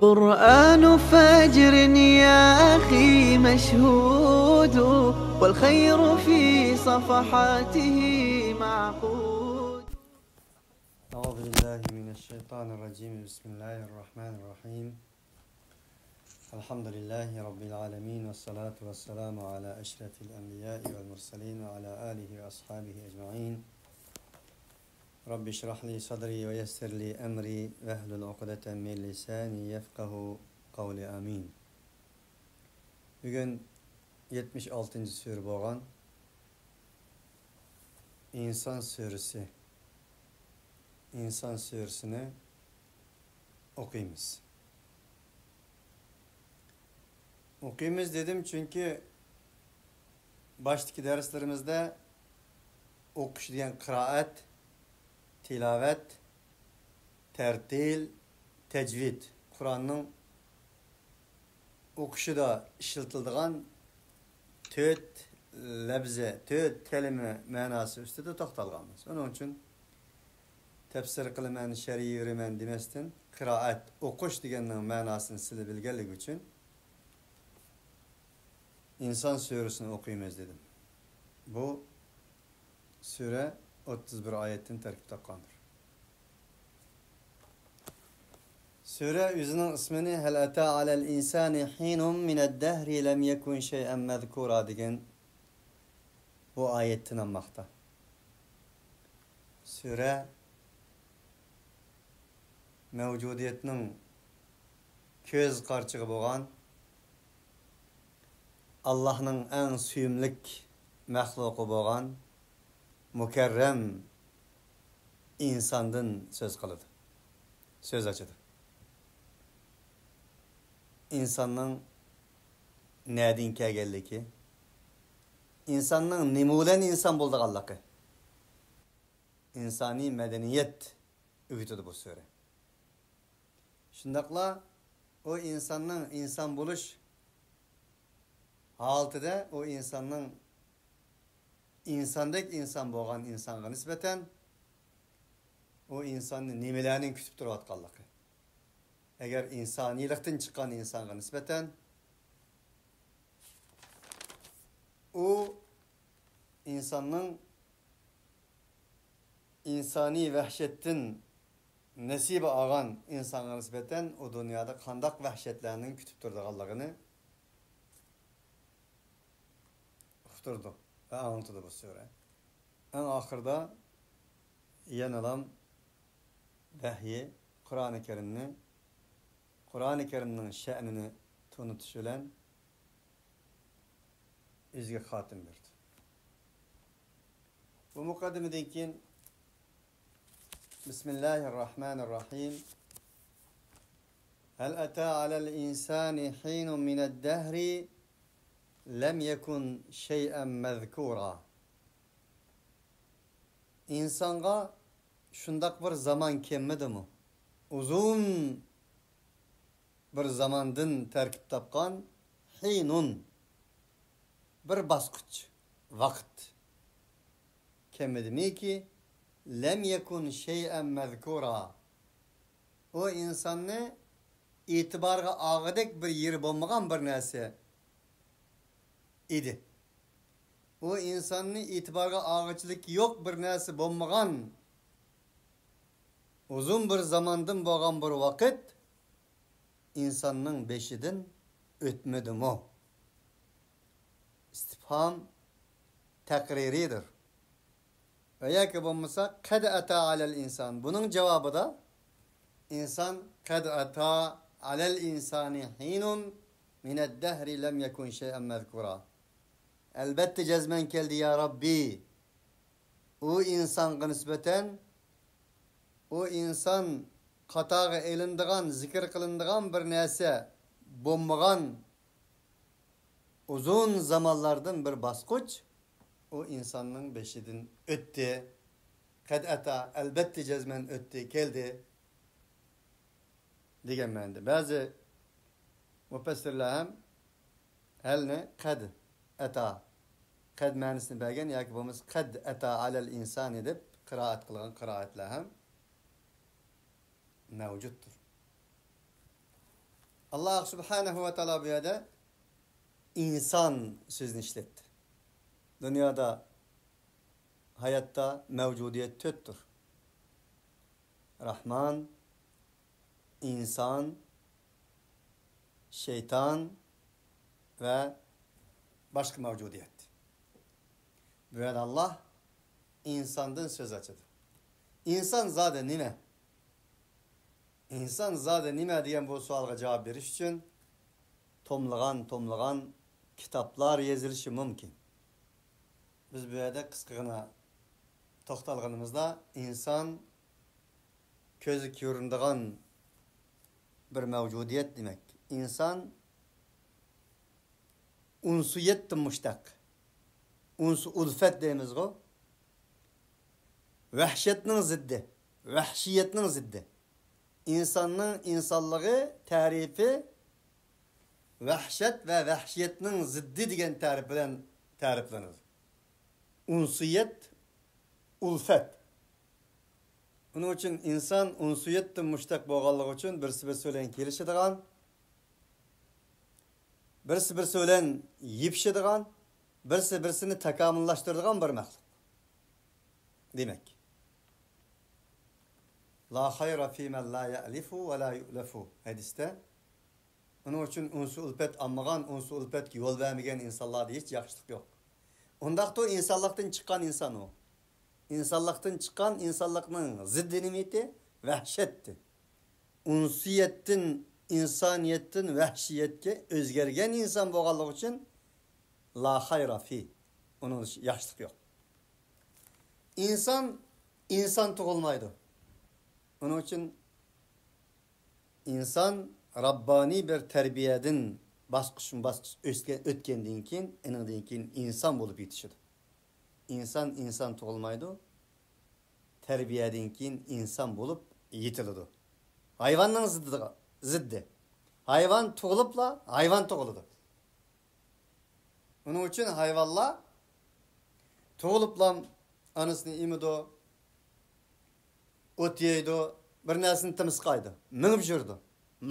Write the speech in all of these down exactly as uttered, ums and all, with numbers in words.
قرآن فجر يا أخي مشهود، والخير في صفحاته معقود. أعوذ بالله من الشيطان الرجيم. بسم الله الرحمن الرحيم. الحمد لله رب العالمين، والصلاة والسلام على أشرف الأنبياء والمرسلين وعلى آله وأصحابه أجمعين. رب اشرح لي صدري ويسر لي أمري واحلل عقدة من لساني يفقهوا قولي. آمين. بۈگۈن يەتمىش ئالتىنچى سۈرە بولغان ئىنسان سۈرىسى، ئىنسان سۈرىسىنى ئوقۇيمىز. ئوقۇيمىز دېدىم، چۈنكى باشتىكى دەرسلىرىمىزدە ئوقۇش دېگەن قىرائەت، تىلاۋەت، تەرتىل، تەجۋىد، قۇرئاننىڭ ئوقۇشىدا ئىشلىتىلىدىغان تۆت لەپزە، تۆت كەلىمە مەناسى ئۈستىدە توختالغانمىز. ئۇنىڭ ئۈچۈن تەپسىر قىلىمەن، شەرھىي يۈرىمەن دېمەستىن، قىرائەت، ئوقۇش دېگەننىڭ مەناسىنى سىلى بىلگەنلىكى ئۈچۈن ئىنسان سۈرىسىنى ئوقۇيمىز دېدىم. بۇ سۈرە ئوتتۇز بىر ئايەتتىن تەركىب تاپقاندۇر. سۈرە ئۆزىنىڭ ئىسمىنى «ھەل ئەتە ئەلەل ئىنسانى ھىنۇم مىنەد دەھرى لەم يەكۇن شەيئەن مەزكۇرا» دېگەن بۇ ئايەتتىن ئالماقتا. سۈرە مەۋجۇدىيەتنىڭ كۆز قارىچۇقى بولغان، ئاللاھنىڭ ئەڭ سۆيۈملۈك مەخلۇقى بولغان مۇكەررەم ئىنساندىن سۆز قىلىدۇ، سۆز ئاچىدۇ. ئىنساننىڭ نەدىن كەلگەنلىكى، ئىنساننىڭ نېمە بىلەن ئىنسان بولىدىغانلىقى، ئىنسانىي مەدەنىيەت ئۆگىتىدۇ بۇ سۈرە. شۇنداقلا ئۇ ئىنساننىڭ ئىنسان بولۇش ھالىتىدە، ئۇ ئىنساننىڭ ئىنساندەك ئىنسان بولغان ئىنسانغا نىسبەتەن ئۇ ئىنساننى نېمىلەرنىڭ كۈتۈپ تۇرۇۋاتقانلىقى، ئەگەر ئىنسانىيلىقتىن چىققان ئىنسانغا نىسبەتەن ئۇ ئىنساننىڭ ئىنسانىي ۋەھشەتتىن نېسىۋە ئالغان ئىنسانغا نىسبەتەن ئۇ دۇنيادا قانداق ۋەھشەتلەرنىڭ كۈتۈپ تۇرىدىغانلىقىنى ئۇقتۇرىدۇ ۋە ئاڭلىتىدۇ بۇ سۈرە. ئەڭ ئاخىرىدا يەنىلا ۋەھيى، قۇرئانى كەرىمنى، قۇرئانى كەرىمنىڭ شەئنىنى تونۇتۇش بىلەن ئۆزىگە خاتىمە بېرىدۇ. بۇ مۇقەددىمىدىن كېيىن، بىسمىللاھىررەھمانىررەھىم. ھەل ئەتە ئەلەل ئىنسانى ھىنۇم مىنەد دەھرى لەم يەكۇن شەيئەن مەزكۇرا. ئىنسانغا شۇنداق بىر زامان كەلمىدىمۇ؟ ئۇزۇن بىر زاماندىن تەركىب تاپقان ھىنۇن، بىر باسقۇچ، ۋاقىت كەلمىدىمىكى، لەم يەكۇن شەيئەن مەزكۇرا. ئۇ ئىنساننى ئېتىبارغا ئالغۇدەك بىر يېرى بولمىغان بىر نەرسە ئىدى. ئۇ ئىنساننى ئېتىبارغا ئالغۇچىلىكى يوق بىر نەرسە بولمىغان، ئۇزۇن بىر زاماندىن بولغان بىر ۋاقىت ئىنساننىڭ بېشىدىن ئۆتمىدىمۇ؟ ئىستىپھام تەقرىرىيدۇر. ۋە ياكى بولمىسا، قەد ئەتا ئەلەل ئىنسان. بۇنىڭ جاۋابىدا ئىنسان، قەد ئەتا ئەلەل ئىنسانى ھىنۇن مىنەد دەھرى لەم يەكۇن شەيئەن مەزكۇرا. ئەلبەتتە، جەزمەن كەلدى، يا رەببى. ئۇ ئىنسانغا نىسبەتەن، ئۇ ئىنسان قاتارغا ئېلىنىدىغان، زىكىر قىلىنىدىغان بىر نەرسە بولمىغان ئۇزۇن زامانلاردىن بىر باسقۇچ ئۇ ئىنساننىڭ بېشىدىن ئۆتتى. قەد ئەتا، ئەلبەتتە، جەزمەن ئۆتتى، كەلدى دېگەن مەنىدە. بەزى مۇپەسسىرلەر ھەم ھەلنى قەد ئەتا، قەد مەنىسىنى بەرگەن ياكى بولمىسا قەد ئەتا ئەلەل ئىنسانى دەپ قىرائەت قىلغان قىرائەتلەر ھەم مەۋجۇتتۇر. ئاللاھ سۇبھانەھۇ ۋە تائالا بۇ يەردە ئىنسان سۆزىنى ئىشلەتتى. دۇنيادا ھاياتتا مەۋجۇدىيەت تۆتتۇر. راھمان، ئىنسان، شەيتان ۋە باشقا مەۋجۇدىيەت. بۇ يەردە ئاللاھ ئىنساندىن سۆز ئاچىدۇ. ئىنسان زادى نېمە؟ ئىنسان زادى نېمە دېگەن بۇ سوئالغا جاۋاب بېرىش ئۈچۈن توملىغان، توملىغان كىتابلار يېزىلىشى مۇمكىن. بىز بۇ يەردە قىسقىغىنا توختالغىنىمىزدا، ئىنسان كۆزگە كۆرۈنىدىغان بىر مەۋجۇدىيەت دېمەك. ئىنسان ئۇنسىيەتتىن مۇشتەق. ئۇنس ئۇلفەت دەيمىزغۇ. ۋەھشەتنىڭ زىددى، ۋەھشىيەتنىڭ زىددى. ئىنساننىڭ ئىنسانلىقى تەرىپى ۋەھشەت ۋە ۋەھشىيەتنىڭ زىددى دېگەن تەرىپ بىلەن تەرىپلىنىدۇ. ئۇنسىيەت، ئۇلفەت. ئۇنىڭ ئۈچۈن ئىنسان ئۇنسىيەتتىن مۇشتەق بولغانلىقى ئۈچۈن بىرسى بىرسى بىلەن كېلىشىدىغان، بىرسى بىرسى بىلەن يېپىشىدىغان، بىرسى بىرسىنى تاكامۇللاشتۇرىدىغان بىر مەخلۇق. دېمەك، لا خەيرە فىمەن لا يەئلىفۇ ۋە لا يۇئلەفۇ ھەدىستە. ئۇنىڭ ئۈچۈن ئۇنسى ئۈلپەت ئالمىغان، ئۇنسى ئۈلپەتكە يول بەرمىگەن ئىنسانلاردا ھېچ ياخشىلىق يوق. ئۇنداقتا ئۇ ئىنسانلىقتىن چىققان ئىنسان ئۇ. ئىنسانلىقتىن چىققان، ئىنسانلىقنىڭ زىددى نېمىتى؟ ۋەھشەتتى. ئۇنسىيەتتىن، ئىنسانىيەتتىن ۋەھشىيەتكە ئۆزگەرگەن ئىنسان بولغانلىقى ئۈچۈن لا خەيرە فى. ئۇنىڭدا ياخشىلىق يوق. ئىنسان، ئىنسان تۇغۇلمايدۇ. ئۇنىڭ ئۈچۈن ئىنسان راببانىي بىر تەربىيەدىن باسقۇچمۇ باسقۇچ ئۆسكەن، ئۆتكەندىن كېيىن، ئېنىڭدىن كېيىن ئىنسان بولۇپ يېتىشىدۇ. ئىنسان ئىنسان تۇغۇلمايدۇ، تەربىيەدىن كېيىن ئىنسان بولۇپ يېتىلىدۇ. ھايۋاننىڭ زىددىغا، زىددى. ھايۋان تۇغۇلۇپلا ھايۋان تۇغۇلىدۇ. ئۇنىڭ ئۈچۈن ھايۋانلار تۇغۇلۇپلا ئانىسىنى ئېمىدۇ، ئوت يەيدۇ، بىر نەرسىنى تىمسىقايدۇ، مېڭىپ يۈرىدۇ.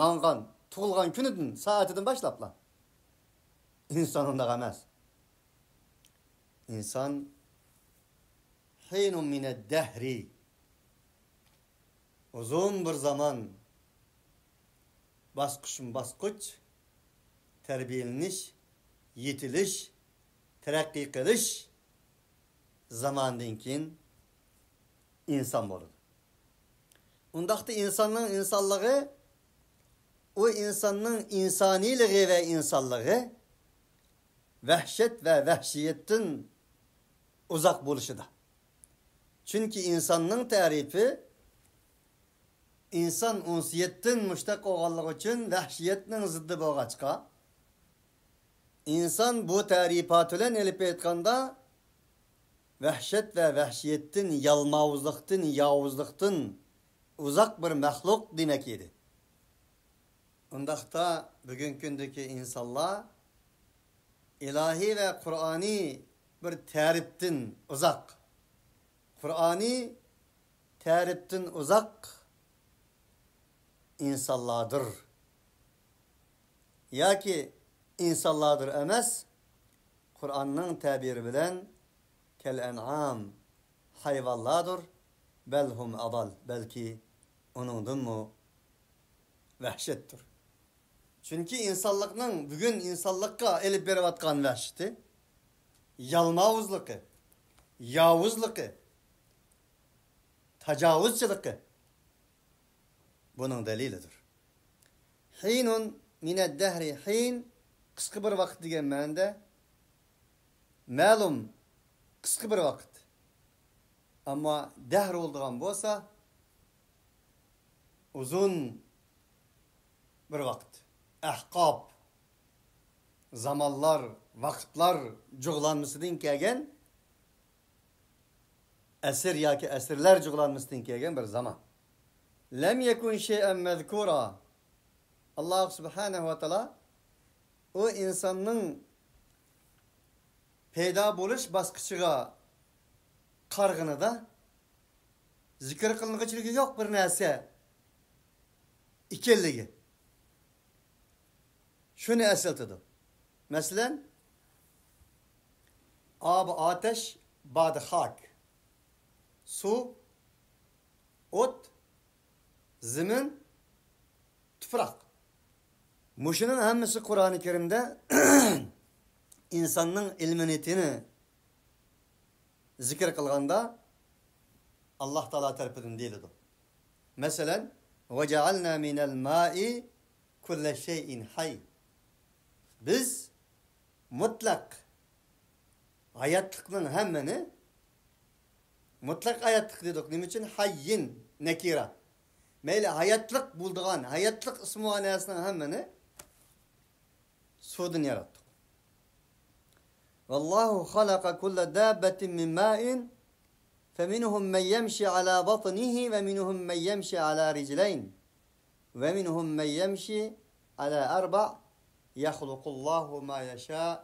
ماڭغان، تۇغۇلغان كۈنىدىن، سائىتىدىن باشلاپلا. ئىنسان ئۇنداق ئەمەس. ئىنسان ھىنۇن مىنەد دەھرى، ئۇزۇن بىر زامان، باسقۇچمۇ باسقۇچ، تەربىيەلىنىش، يېتىلىش، تەرەققىي قىلىش زامانىدىن كېيىن ئىنسان بولىدۇ. ئۇنداقتا ئىنساننىڭ ئىنسانلىقى، ئۇ ئىنساننىڭ ئىنسانىيلىقى ۋە ئىنسانلىقى ۋەھشەت ۋە ۋەھشىيەتتىن ئۇزاق بولۇشىدا. چۈنكى ئىنساننىڭ تەرىپى، ئىنسان ئۇنسىيەتتىن مۇشتەق بولغانلىقى ئۈچۈن ۋەھشىيەتنىڭ زىددى بولغاچقا، ئىنسان بۇ تەرىپات بىلەن ئېلىپ ئېيتقاندا، ۋەھشەت ۋە ۋەھشىيەتتىن، يالماۋۇزلۇقتىن، ياۋۇزلۇقتىن ئۇزاق بىر مەخلۇق دېمەك ئىدى. ئۇنداقتا بۈگۈنكى كۈندىكى ئىنسانلار ئىلاھىي ۋە قۇرئانىي بىر تەرىپتىن ئۇزاق، قۇرئانىي تەرىپتىن ئۇزاق ئىنسانلاردۇر. ياكى ئىنسانلاردۇر ئەمەس، قۇرئاننىڭ تەبىرى بىلەن كەل ئەنئام، ھايۋانلاردۇر، بەل ھۇم ئەضەل، بەلكى ئۇنىڭدىنمۇ ۋەھشەتتۇر. چۈنكى ئىنسانلىقنىڭ، بۈگۈن ئىنسانلىققا ئېلىپ بېرىۋاتقان ۋەھشىتى، يالماۋۇزلۇقى، ياۋۇزلۇقى، تاجاۋۇزچىلىقى بۇنىڭ دەلىلىدۇر. ھىنۇن مىنەد دەھرى، ھىن قىسقا بىر ۋاقىت دېگەن مەنىدە، مەلۇم قىسقا بىر ۋاقىت. ئەمما دەھر بولىدىغان بولسا، ئۇزۇن بىر ۋاقىت. ئەھقاب، زامانلار، ۋاقىتلار جۇغلانمىسىدىن كەلگەن، ئەسىر ياكى ئەسىرلەر جۇغلانمىسىدىن كەلگەن بىر زامان. لەم يەكۇن شەيئەن مەزكۇرا. ئاللاھ سۇبھانەھۇ ۋە تائالا ئۇ ئىنساننىڭ پەيدا بولۇش باسقۇچىغا قارىغىنىدا، زىكىر قىلىنغۇچىلىكى يوق بىر نەرسە ئىكەنلىكى. شۇنى ئەسلىتىدۇ. مەسىلەن، ئاب، ئاتەش، باد، خاك. سۇ، ئوت، زېمىن، تۇپراق. مۇشۇنىڭ ھەممىسى قۇرئانى كەرىمدە ئىنساننىڭ ئىلمىنى زىكىر قىلغاندا، ئاللاھ تائالا تەرىپىدىن دېيىلىدۇ. مەسىلەن، «وَجَعَلْنَا مِنَ الْمَاءِ كُلَّ شَيْءٍ حَيٍّ». بىز مۇتلەق ھاياتلىقنىڭ ھەممىنى، مۇتلەق ھاياتلىق دېدۇق. نېمە ئۈچۈن؟ ھەييىن، نەكىرە. مەيلى، ھاياتلىق بولىدىغان، ھاياتلىق ئىسمى بار نەرسىنىڭ ھەممىنى سۇدىن ياراتتۇق. «وَاللَّهُ خَلَقَ كُلَّ دَابَّةٍ مِنْ مَاءٍ فَمِنْهُمْ مَنْ يَمْشِي عَلَى بَطْنِهِ وَمِنْهُمْ مَنْ يَمْشِي عَلَى رِجْلَيْنِ وَمِنْهُمْ مَنْ يَمْشِي عَلَى أَرْبَعٍ يَخْلُقُ اللَّهُ مَا يَشَاءُ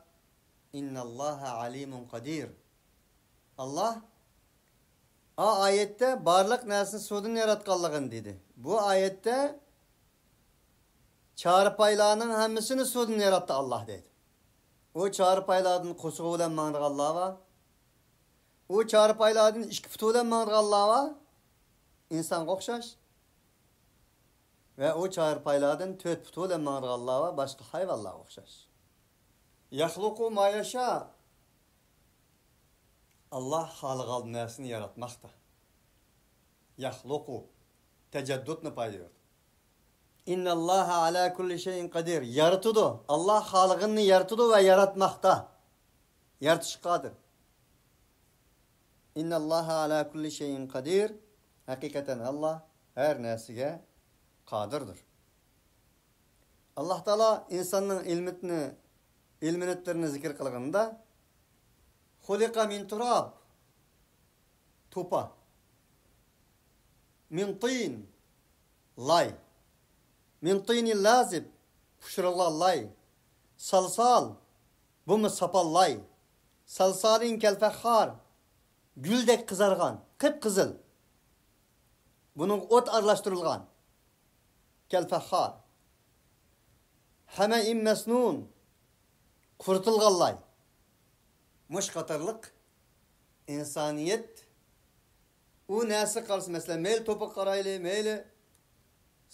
إِنَّ اللَّهَ عَلِيمٌ قَدِيرٌ». ئاللاھ ئا ئايەتتە بارلىق نەرسىنى سۇدىن ياراتقانلىقىنى دېدى. بۇ ئايەتتە چارپايلارنىڭ ھەممىسىنى سۇدىن ياراتتى ئاللاھ دەيدۇ. ئۇ چارپايلاردىن قورسىقى بىلەن ماڭىدىغانلار بار. ئۇ چارپايلاردىن ئىككى پۇتى بىلەن ماڭىدىغانلار بار. ئىنسانغا ئوخشاش. ۋە ئۇ چارپايلاردىن تۆت پۇتى بىلەن ماڭىدىغانلار بار، باشقا ھايۋانلارغا ئوخشاش. «يَخْلُقُ مَا يَشَاءُ». ئاللاھ خالىغان نەرسىنى ياراتماقتا. «يَخْلُقُ» تەجەددۇتنى پايدا بېرىدۇ. «إِنَّ اللَّهَ عَلَى كُلِّ شَيْءٍ قَدِيرٌ». يارىتىدۇ. ئاللاھ خالىغىنىنى يارىتىدۇ ۋە ياراتماقتا. يارىتىشقا قادىر. «إِنَّ اللَّهَ عَلَى كُلِّ شَيْءٍ قَدِيرٌ». ھەقىقەتەن ئاللاھ ھەر نەرسىگە قادىردۇر. ئاللاھ تائالا ئىنساننىڭ ئىلمىتىنى، ئىلمىنىتلىرىنى زىكىر قىلغىنىدا، «خُلِقَ مِنْ تُرَابٍ» توپا، «مِنْ طِينٍ» لاي، «مِنْ طِينٍ لَازِبٍ» پۇشۇرۇلغان لاي، «صَلْصَالٍ» بۇمۇ ساپال لاي، «صَلْصَالٍ كَالْفَخَّارِ» گۈلدەك قىزارغان، قىپقىزىل. بۇنىڭغا ئوت ئارىلاشتۇرۇلغان. «كَالْفَخَّارِ». «حَمَإٍ مَسْنُونٍ» قۇرۇتۇلغان لاي. مۇشۇ قاتارلىق ئىنسانىيەت ئۇ نەرسە قارىسا، مەسىلەن، مەيلى توپىغا قارايلى، مەيلى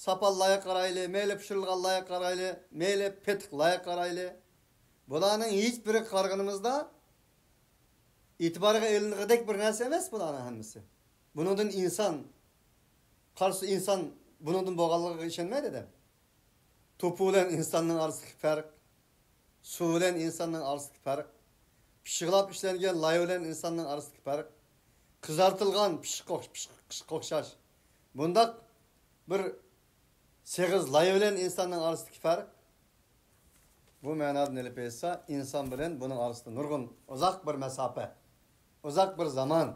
ساپال لايغا قارايلى، مەيلى پىشۇرۇلغان لايغا قارايلى، مەيلى پېتىق لايغا قارايلى. بۇلارنىڭ ھېچ بىرىگە قارىغىنىمىزدا ئېتىبارغا ئېلىنغۇدەك بىر نەرسە ئەمەس بۇلارنىڭ ھەممىسى. بۇنىڭدىن ئىنسان، قارىسا ئىنسان بۇنىڭدىن بولغانلىقىغا ئىشەنمەيدۇ ئادەم. توپا بىلەن ئىنساننىڭ ئارىسىدىكى پەرق، سۇ بىلەن ئىنساننىڭ ئارىسىدىكى پەرق، پىششىقلاپ ئىشلەنگەن لاي بىلەن ئىنساننىڭ ئارىسىدىكى پەرق، قىزارتىلغان پىششىققا ئوخش-، پىششىق-، پىششىققا ئوخشاش. بۇنداق بىر سېغىز لاي بىلەن ئىنساننىڭ ئارىسىدىكى پەرق. بۇ مەنادىن ئېلىپ ئېيتسا، ئىنسان بىلەن بۇنىڭ ئارىسىدا نۇرغۇن ئۇزاق بىر مەساپە، ئۇزاق بىر زامان،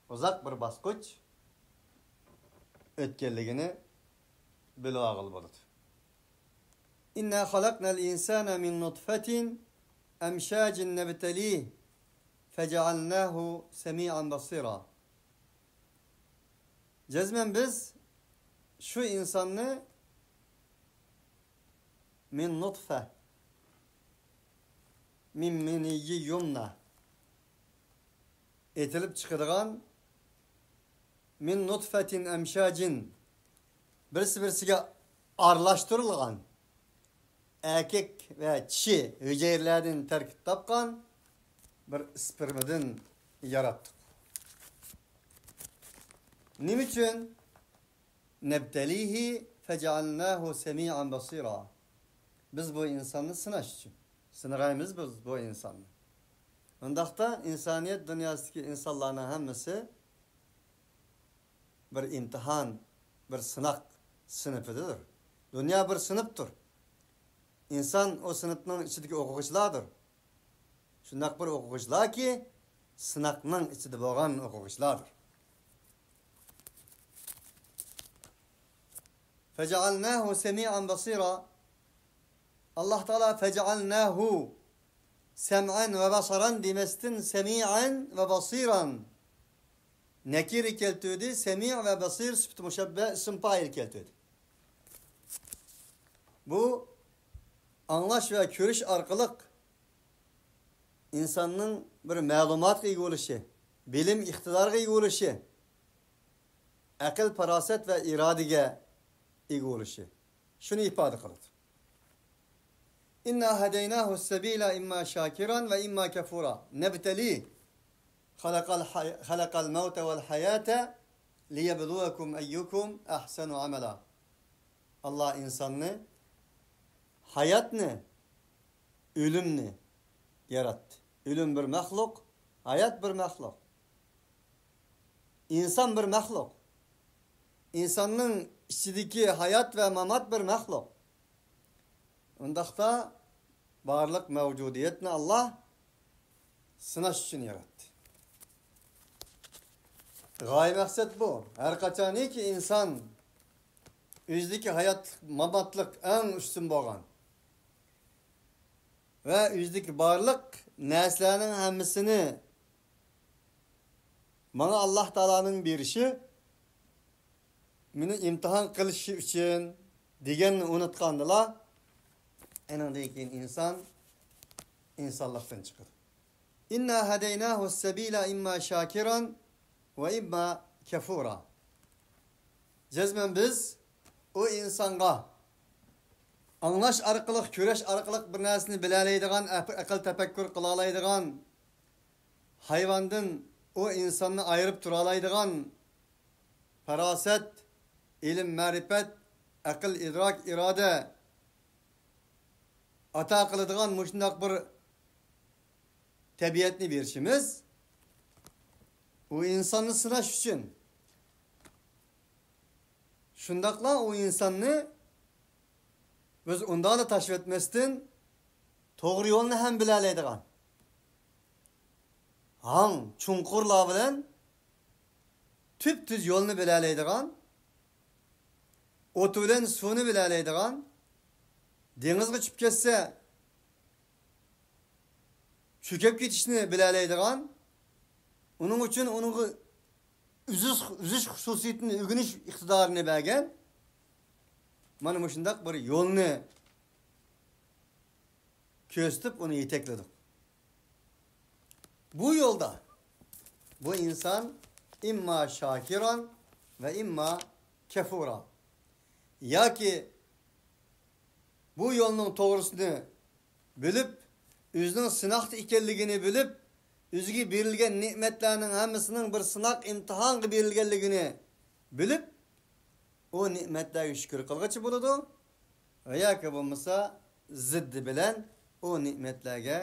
ئۇزاق بىر باسقۇچ ئۆتكەنلىكىنى بىلىۋالغىلى بولىدۇ. «إِنَّا خَلَقْنَا الْإِنْسَانَ مِنْ نُطْفَةٍ أَمْشَاجٍ نَبْتَلِيهِ فَجَعَلْنَاهُ سَمِيعًا بَصِيرًا». جەزمەن بىز شۇ ئىنساننى «مىن نۇتفە، مىن مەنىيي يۇمنە» ئېتىلىپ چىقىدىغان، «مىن نۇتفەتىن ئەمشاجىن» بىرسى-بىرسىگە ئارىلاشتۇرۇلغان ئەركەك ۋە چىشى ھۈجەيرىلەردىن تەركىب تاپقان بىر ئىسپېرمىدىن ياراتتۇق. نېمە ئۈچۈن؟ «نەبتەلىھى فەجەئەلناھۇ سەمىئەن بەسىرا». بىز بۇ ئىنساننى سىناش ئۈچۈن. سىنىغايمىز بىز بۇ ئىنساننى. ئۇنداقتا ئىنسانىيەت دۇنياسىدىكى ئىنسانلارنىڭ ھەممىسى بىر ئىمتىھان، بىر سىناق سىنىپىدىدۇر. دۇنيا بىر سىنىپتۇر. ئىنسان ئۇ سىنىپنىڭ ئىچىدىكى ئوقۇغۇچىلاردۇر. شۇنداق بىر ئوقۇغۇچىلاركى، سىناقنىڭ ئىچىدە بولغان ئوقۇغۇچىلاردۇر. فەجەئەلناھۇ سەمىئەن بەسىرا. ئاللاھ تائالا فەجەئەلناھۇ سەمئەن ۋە بەسەرەن دېمەستىن، سەمىئەن ۋە بەسىرەن نەكىرە كەلتۈردى، سەمىئ ۋە بەسىر سۈپىتى مۇشەببە ئىسىم پائىل كەلتۈردى. بۇ ئاڭلاش ۋە كۆرۈش ئارقىلىق ئىنساننىڭ بىر مەلۇماتقا ئىگە بولۇشى، بىلىم ئىقتىدارىغا ئىگە بولۇشى، ئەقىل پاراسەت ۋە ئىرادىگە ئىگە بولۇشى. شۇنى ئىپادە قىلىدۇ. إنا هديناه السبيل إما شاكرا وإما كفورا نبتليه خلق الحي- خلق الموت والحياة ليبلوكم أيكم أحسن عملا. ئاللا ئىنساننى، ھاياتنى، ئۆلۈمنى ياراتتى. ئۆلۈم بىر مەخلۇق، ھايات بىر مەخلۇق. ئىنسان بىر مەخلۇق. ئىنساننىڭ ئىچىدىكى ھايات ۋە مامات بىر مەخلۇق. ئۇنداقتا بارلىق مەۋجۇدىيەتنى ئاللا سىناش ئۈچۈن ياراتتى. غايە مەقسەت بۇ. ھەر قاچانكى ئىنسان ئۆزىدىكى ھاياتلىق، ماماتلىق ئەڭ ئۈستۈن بولغان ۋە ئۆزىدىكى بارلىق نەرسىلەرنىڭ ھەممىسىنى ماڭا ئاللا تائالانىڭ بېرىشى، مېنى ئىمتىھان قىلىشى ئۈچۈن دېگەننى ئۇنتۇتقاندىلا، ئېنىڭدىن كېيىن ئىنسان ئىنسانلىقتىن چىقىدۇ. إنا هديناه السبيل إما شاكرا وإما كفورا. جەزمەن بىز ئۇ ئىنسانغا ئاڭلاش ئارقىلىق، كۆرۈش ئارقىلىق بىر نەرسىنى بىلەلەيدىغان، ئەپ- ئەقىل تەپەككۇر قىلالايدىغان، ھايۋاندىن ئۇ ئىنساننى ئايرىپ تۇرالايدىغان پاراسەت، ئىلىم، مەرىپەت، ئەقىل، ئىدراك، ئىرادە ئاتا قىلىدىغان مۇشۇنداق بىر تەبىئەتنى بېرىشىمىز ئۇ ئىنساننى سىناش ئۈچۈن. شۇنداقلا ئۇ ئىنساننى بىز ئۇنداقلا تاشلىۋەتمەستىن، توغرا يولنى ھەم بىلەلەيدىغان، ھاڭ، چوڭقۇرلار بىلەن تۈپتۈز يولنى بىلەلەيدىغان، ئوتى بىلەن سۇنى بىلەلەيدىغان، دېڭىزغا چۈشۈپ كەتسە، چۆكۈپ كېتىشنى بىلەلەيدىغان، ئۇنىڭ ئۈچۈن ئۇنىڭغا ئۈزۈش، ئۈزۈش خۇسۇسىيىتىنى ئۆگىنىش ئىقتىدارىنى بەرگەن، مانا مۇشۇنداق بىر يولنى كۆرسىتىپ، ئۇنى يېتەكلىدۇق. بۇ يولدا بۇ ئىنسان ئىمما شاكىران ۋە ئىمما كەفۇرا. ياكى بۇ يولنىڭ توغرىسىنى بىلىپ، ئۆزىنىڭ سىناقتا ئىكەنلىكىنى بىلىپ، ئۆزىگە بېرىلگەن نېمەتلەرنىڭ ھەممىسىنىڭ بىر سىناق، ئىمتىھانغا بېرىلگەنلىكىنى بىلىپ، ئۇ نېمەتلەرگە شۈكۈر قىلغۇچى بولىدۇ ۋە ياكى بولمىسا زىددى بىلەن ئۇ نېمەتلەرگە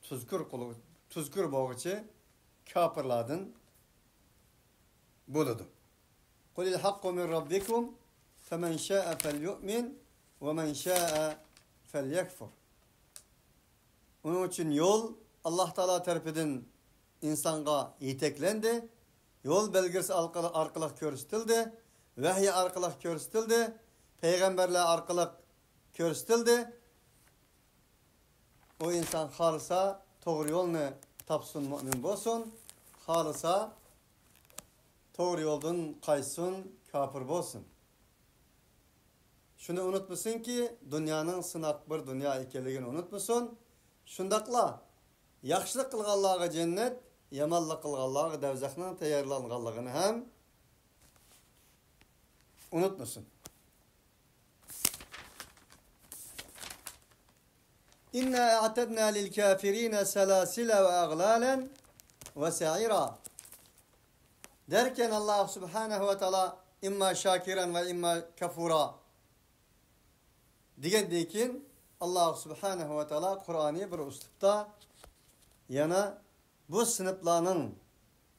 تۇزكور قىلغۇ-، تۇزكور بولغۇچى كاپىرلاردىن بولىدۇ. قل الحق من ربكم فمن شاء فليؤمن ومن شاء فليكفر. ئۇنىڭ ئۈچۈن يول ئاللا تائالا تەرىپىدىن ئىنسانغا يېتەكلەندى. يول بەلگىسى ئارقىلىق، ئارقىلىق كۆرسىتىلدى. ۋەھىي ئارقىلىق كۆرسىتىلدى. پەيغەمبەرلەر ئارقىلىق كۆرسىتىلدى. ئۇ ئىنسان خالىسا توغرا يولنى تاپسۇن، مۇئمىن بولسۇن. خالىسا توغرا يولدىن قايتسۇن، كاپىر بولسۇن. شۇنى ئۇنتۇمىسۇنكى، دۇنيانىڭ سىناق بىر دۇنيا ئىكەنلىكىنى ئۇنتۇمىسۇن. شۇنداقلا ياخشىلىق قىلغانلارغا جەننەت، يامانلىق قىلغانلارغا دەۋزەخنىڭ تەييارلانغانلىقىنى ھەم ئۇنتۇمىسۇن. إنا أعتدنا للكافرين سلاسل وأغلالا وسعيرا. دەركەن، ئاللا سۇبھانەھۇ ۋە تائالا ئىمما شاكىران ۋە ئىمما كەفۇرا دېگەندىن كېيىن، ئاللا سۇبھانەھۇ ۋە تائالا قۇرئانى بىر ئۇسلۇبتا يەنە بۇ سىنىپلارنىڭ،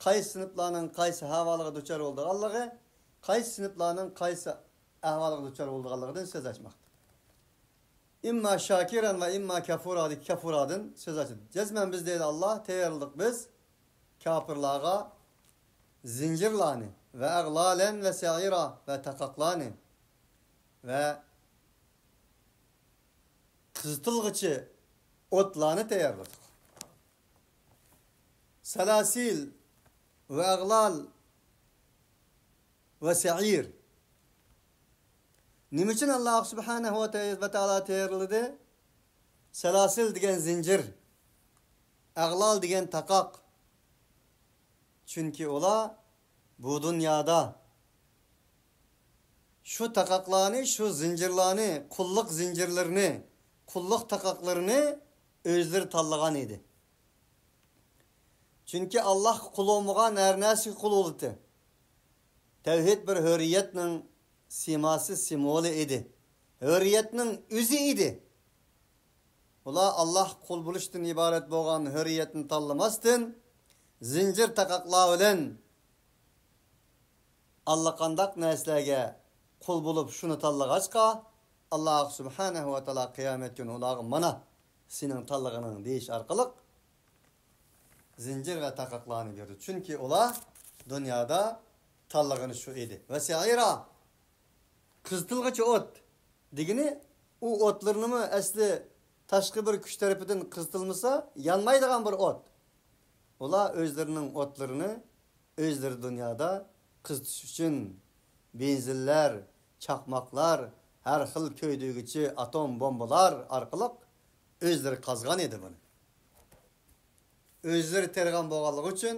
قايسى سىنىپلارنىڭ قايسى ھاۋالىغا دۇچار بولىدىغانلىقى، قايسى سىنىپلارنىڭ قايسى ئەھۋالغا دۇچار بولىدىغانلىقىدىن سۆز ئاچماقتا. ئىمما شاكىران ۋە ئىمما كەفۇرادىكى كەفۇرادىن سۆز ئاچىدۇ. جەزمەن بىز، دەيدۇ ئاللا، تەييارلىدۇق بىز كاپىرلارغا زىنجىرلارنى ۋە ئەغلالەن ۋە سەئىرا ۋە تاقاقلارنى ۋە قىزىتىلغۇچى ئوتلارنى تەييارلىدۇق. سەلاسىل ۋە ئەغلال ۋە سەئىر. نېمە ئۈچۈن ئاللا سۇبھانەھۇ ۋە تائالا تەييارلىدى؟ سەلاسىل دېگەن زىنجىر، ئەغلال دېگەن تاقاق. چۈنكى ئۇلار بۇ دۇنيادا شۇ تاقاقلارنى، شۇ زىنجىرلارنى، قۇللۇق زىنجىرلىرىنى، قۇللۇق تاقاقلىرىنى ئۆزلىرى تاللىغان ئىدى. چۈنكى ئاللاھقا قۇل بولمىغان ھەر نەرسىگە قۇل بولىدۇ. تەۋھىد بىر ھۆرىيەتنىڭ سىيماسى، سىمۋولى ئىدى. ھۆرىيەتنىڭ ئۆزى ئىدى. ئۇلار ئاللاھقا قۇل بولۇشتىن ئىبارەت بولغان ھۆرىيەتنى تاللىماستىن، زىنجىر تاقاقلار بىلەن ئاللىقانداق نەرسىلەرگە قۇل بولۇپ شۇنى تاللىغاچقا، ئاللاھ سۇبھانەھۇ ۋە تائالا قىيامەت كۈنى ئۇلارغا مانا سېنىڭ تاللىغىنىڭ دېيىش ئارقىلىق زىنجىر ۋە تاقاقلارنى بېرىدۇ. چۈنكى ئۇلار دۇنيادا تاللىغىنى شۇ ئىدى. ۋە سەئىرا، قىزىتىلغۇچى ئوت دېگىنى، ئۇ ئوتلىرىنىمۇ ئەسلى تاشقى بىر كۈچ تەرىپىدىن قىزىتىلمىسا يانمايدىغان بىر ئوت. ئۇلار ئۆزلىرىنىڭ ئوتلىرىنى ئۆزلىرى دۇنيادا قىزىتىش ئۈچۈن بېنزىنلەر، چاقماقلار، ھەر خىل كۆيدۈرگۈچى ئاتوم بومبىلار ئارقىلىق ئۆزلىرى قازغان ئىدى بۇنى. ئۆزلىرى تېرىغان بولغانلىقى ئۈچۈن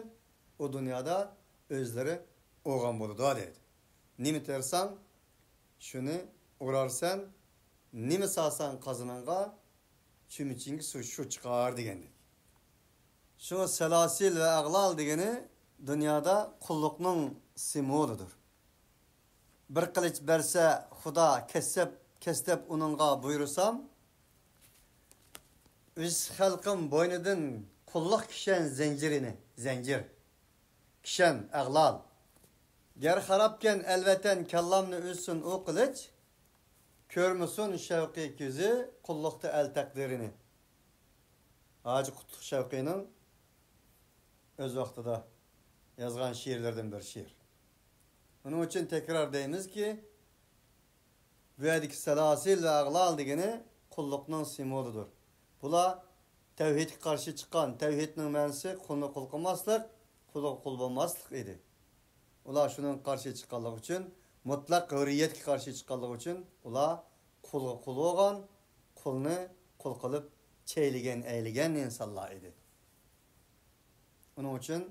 ئۇ دۇنيادا ئۆزلىرى ئۇرغان بولىدۇ دەيدۇ. نېمە تېرىساڭ، شۇنى ئۇرارسەن، نېمە سالساڭ قازىنىڭغا، چۆمۈچۈڭگە شۇ، شۇ چىقار دېگەندەك. شۇڭا سەلاسىل ۋە ئەغلال دېگىنى دۇنيادا قۇللۇقنىڭ سىمۋولىدۇر. بىر قىلىچ بەرسە خۇدا، كەسسەپ، كەس دەپ ئۇنىڭغا بۇيرۇسام، ئۆز خەلقىم بوينىدىن قۇللۇق كىشەن زەنجىرىنى، زەنجىر، كىشەن، ئەغلال. گەر خارابكەن ئەلۋەتەن، كاللامنى ئۈزسۇن ئۇ قىلىچ، كۆرمىسۇن شەۋقى كۆزى قۇللۇقتا ئەل تەقدىرىنى. ھاجى قۇتلۇق شەۋقىنىڭ ئۆز ۋاقتىدا يازغان شېئىرلىرىدىن بىر شېئىر. ئۇنىڭ ئۈچۈن تەكرار دەيمىزكى، بۇ يەردىكى سەلاسىل ۋە ئەغلال دېگىنى قۇللۇقنىڭ سىمۋولىدۇر. بۇلار تەۋھىدكە قارشى چىققان، تەۋھىدنىڭ مەنىسى قۇلنى قۇل قىلماسلىق، قۇلغا قۇل بولماسلىق ئىدى. ئۇلار شۇنىڭغا قارشى چىققانلىقى ئۈچۈن، مۇتلەق ھۆرىيەتكە قارشى چىققانلىقى ئۈچۈن، ئۇلار قۇلغا قۇل بولغان، قۇلنى قۇل قىلىپ چەيلىگەن، ئەيلىگەن ئىنسانلار ئىدى. ئۇنىڭ ئۈچۈن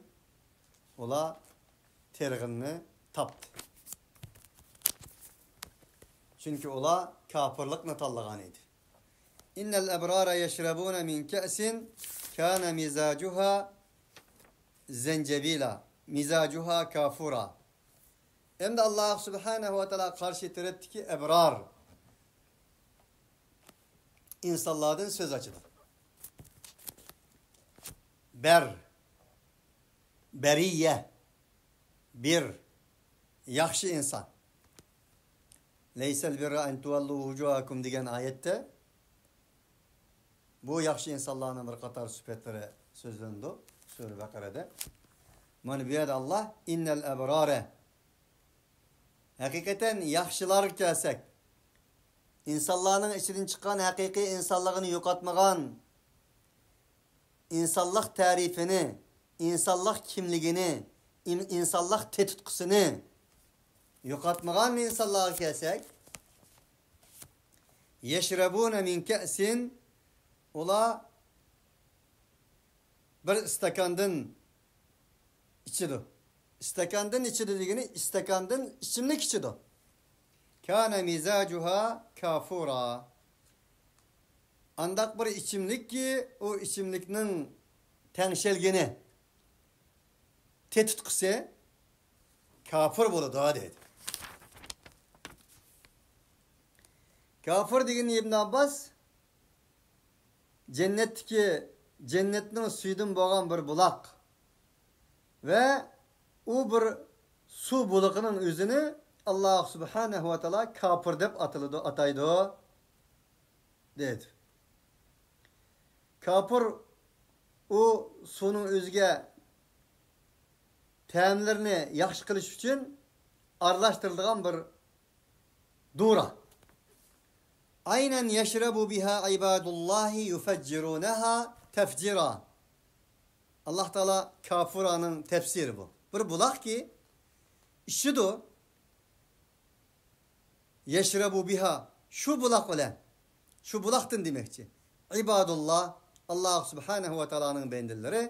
ئۇلار تېرىغىنىنى تاپتى. چۈنكى ئۇلار كاپىرلىقنى تاللىغان ئىدى. إن الأبرار يشربون من كأس كان مزاجها زنجبيلا، مزاجها كافورا. ئەمدى ئاللاھ سۇبھانەھۇ ۋە تائالا قارشى تەرەپتىكى ئەبرار ئىنسانلاردىن سۆز ئاچىدۇ. بەر، بەرىيە، بىر، ياخشى ئىنسان. ليس البر أن تولوا وجوهكم دېگەن ئايەتتە بۇ ياخشى ئىنسانلارنىڭ بىر قاتار سۈپەتلىرى سۆزلىنىدۇ سۈرە بەقەرەدە. مانا بۇ يەردە ئاللاھ إن الأبرار، ھەقىقەتەن ياخشىلارغا كەلسەك، ئىنسانلارنىڭ ئىچىدىن چىققان ھەقىقىي ئىنسانلىقىنى يوقاتمىغان، ئىنسانلىق تەرىپىنى، ئىنسانلىق كىملىكىنى، ئىن-، ئىنسانلىق تېتىتقۇسىنى يوقاتمىغان ئىنسانلارغا كەلسەك، يشربون من كأس، ئۇلار بىر ئىستاكاندىن ئىچىدۇ. ئىستاكاندىن ئىچىدۇ دېگىنى ئىستاكاندىن ئىچىملىك ئىچىدۇ. كان مزاجها كافورا. ئانداق بىر ئىچىملىككى، ئۇ ئىچىملىكنىڭ تەڭشەلگىنى، تېتىتقۇسى كاپىر بولىدۇ دەيدۇ. كاپىر دېگىنى ئىبن ئابباس جەننەتتىكى، جەننەتنىڭ سۈيىدىن بولغان بىر بۇلاق ۋە ئۇ بىر سۇ بۇلىقىنىڭ ئۆزىنى ئاللاھ سۇبھانەھۇ ۋە تائالا كاپىر دەپ ئاتىلىدۇ، ئاتايدۇ دەيدۇ. كاپىر ئۇ سۇنىڭ ئۆزىگە تەملىرىنى ياخشى قىلىش ئۈچۈن ئارىلاشتۇرىدىغان بىر دورا. عينا يشرب بها عباد الله يفجرونها تفجيرا. ئاللاھ تائالا كافۇرانىڭ تەپسىرى بۇ. بىر بۇلاقكى، ئىچىدۇ. يشرب بها، شۇ بۇلاق بىلەن، شۇ بۇلاقتىن دېمەكچى. عباد الله، ئاللاھ سۇبھانەھۇ ۋە تائالانىڭ بەندىلىرى،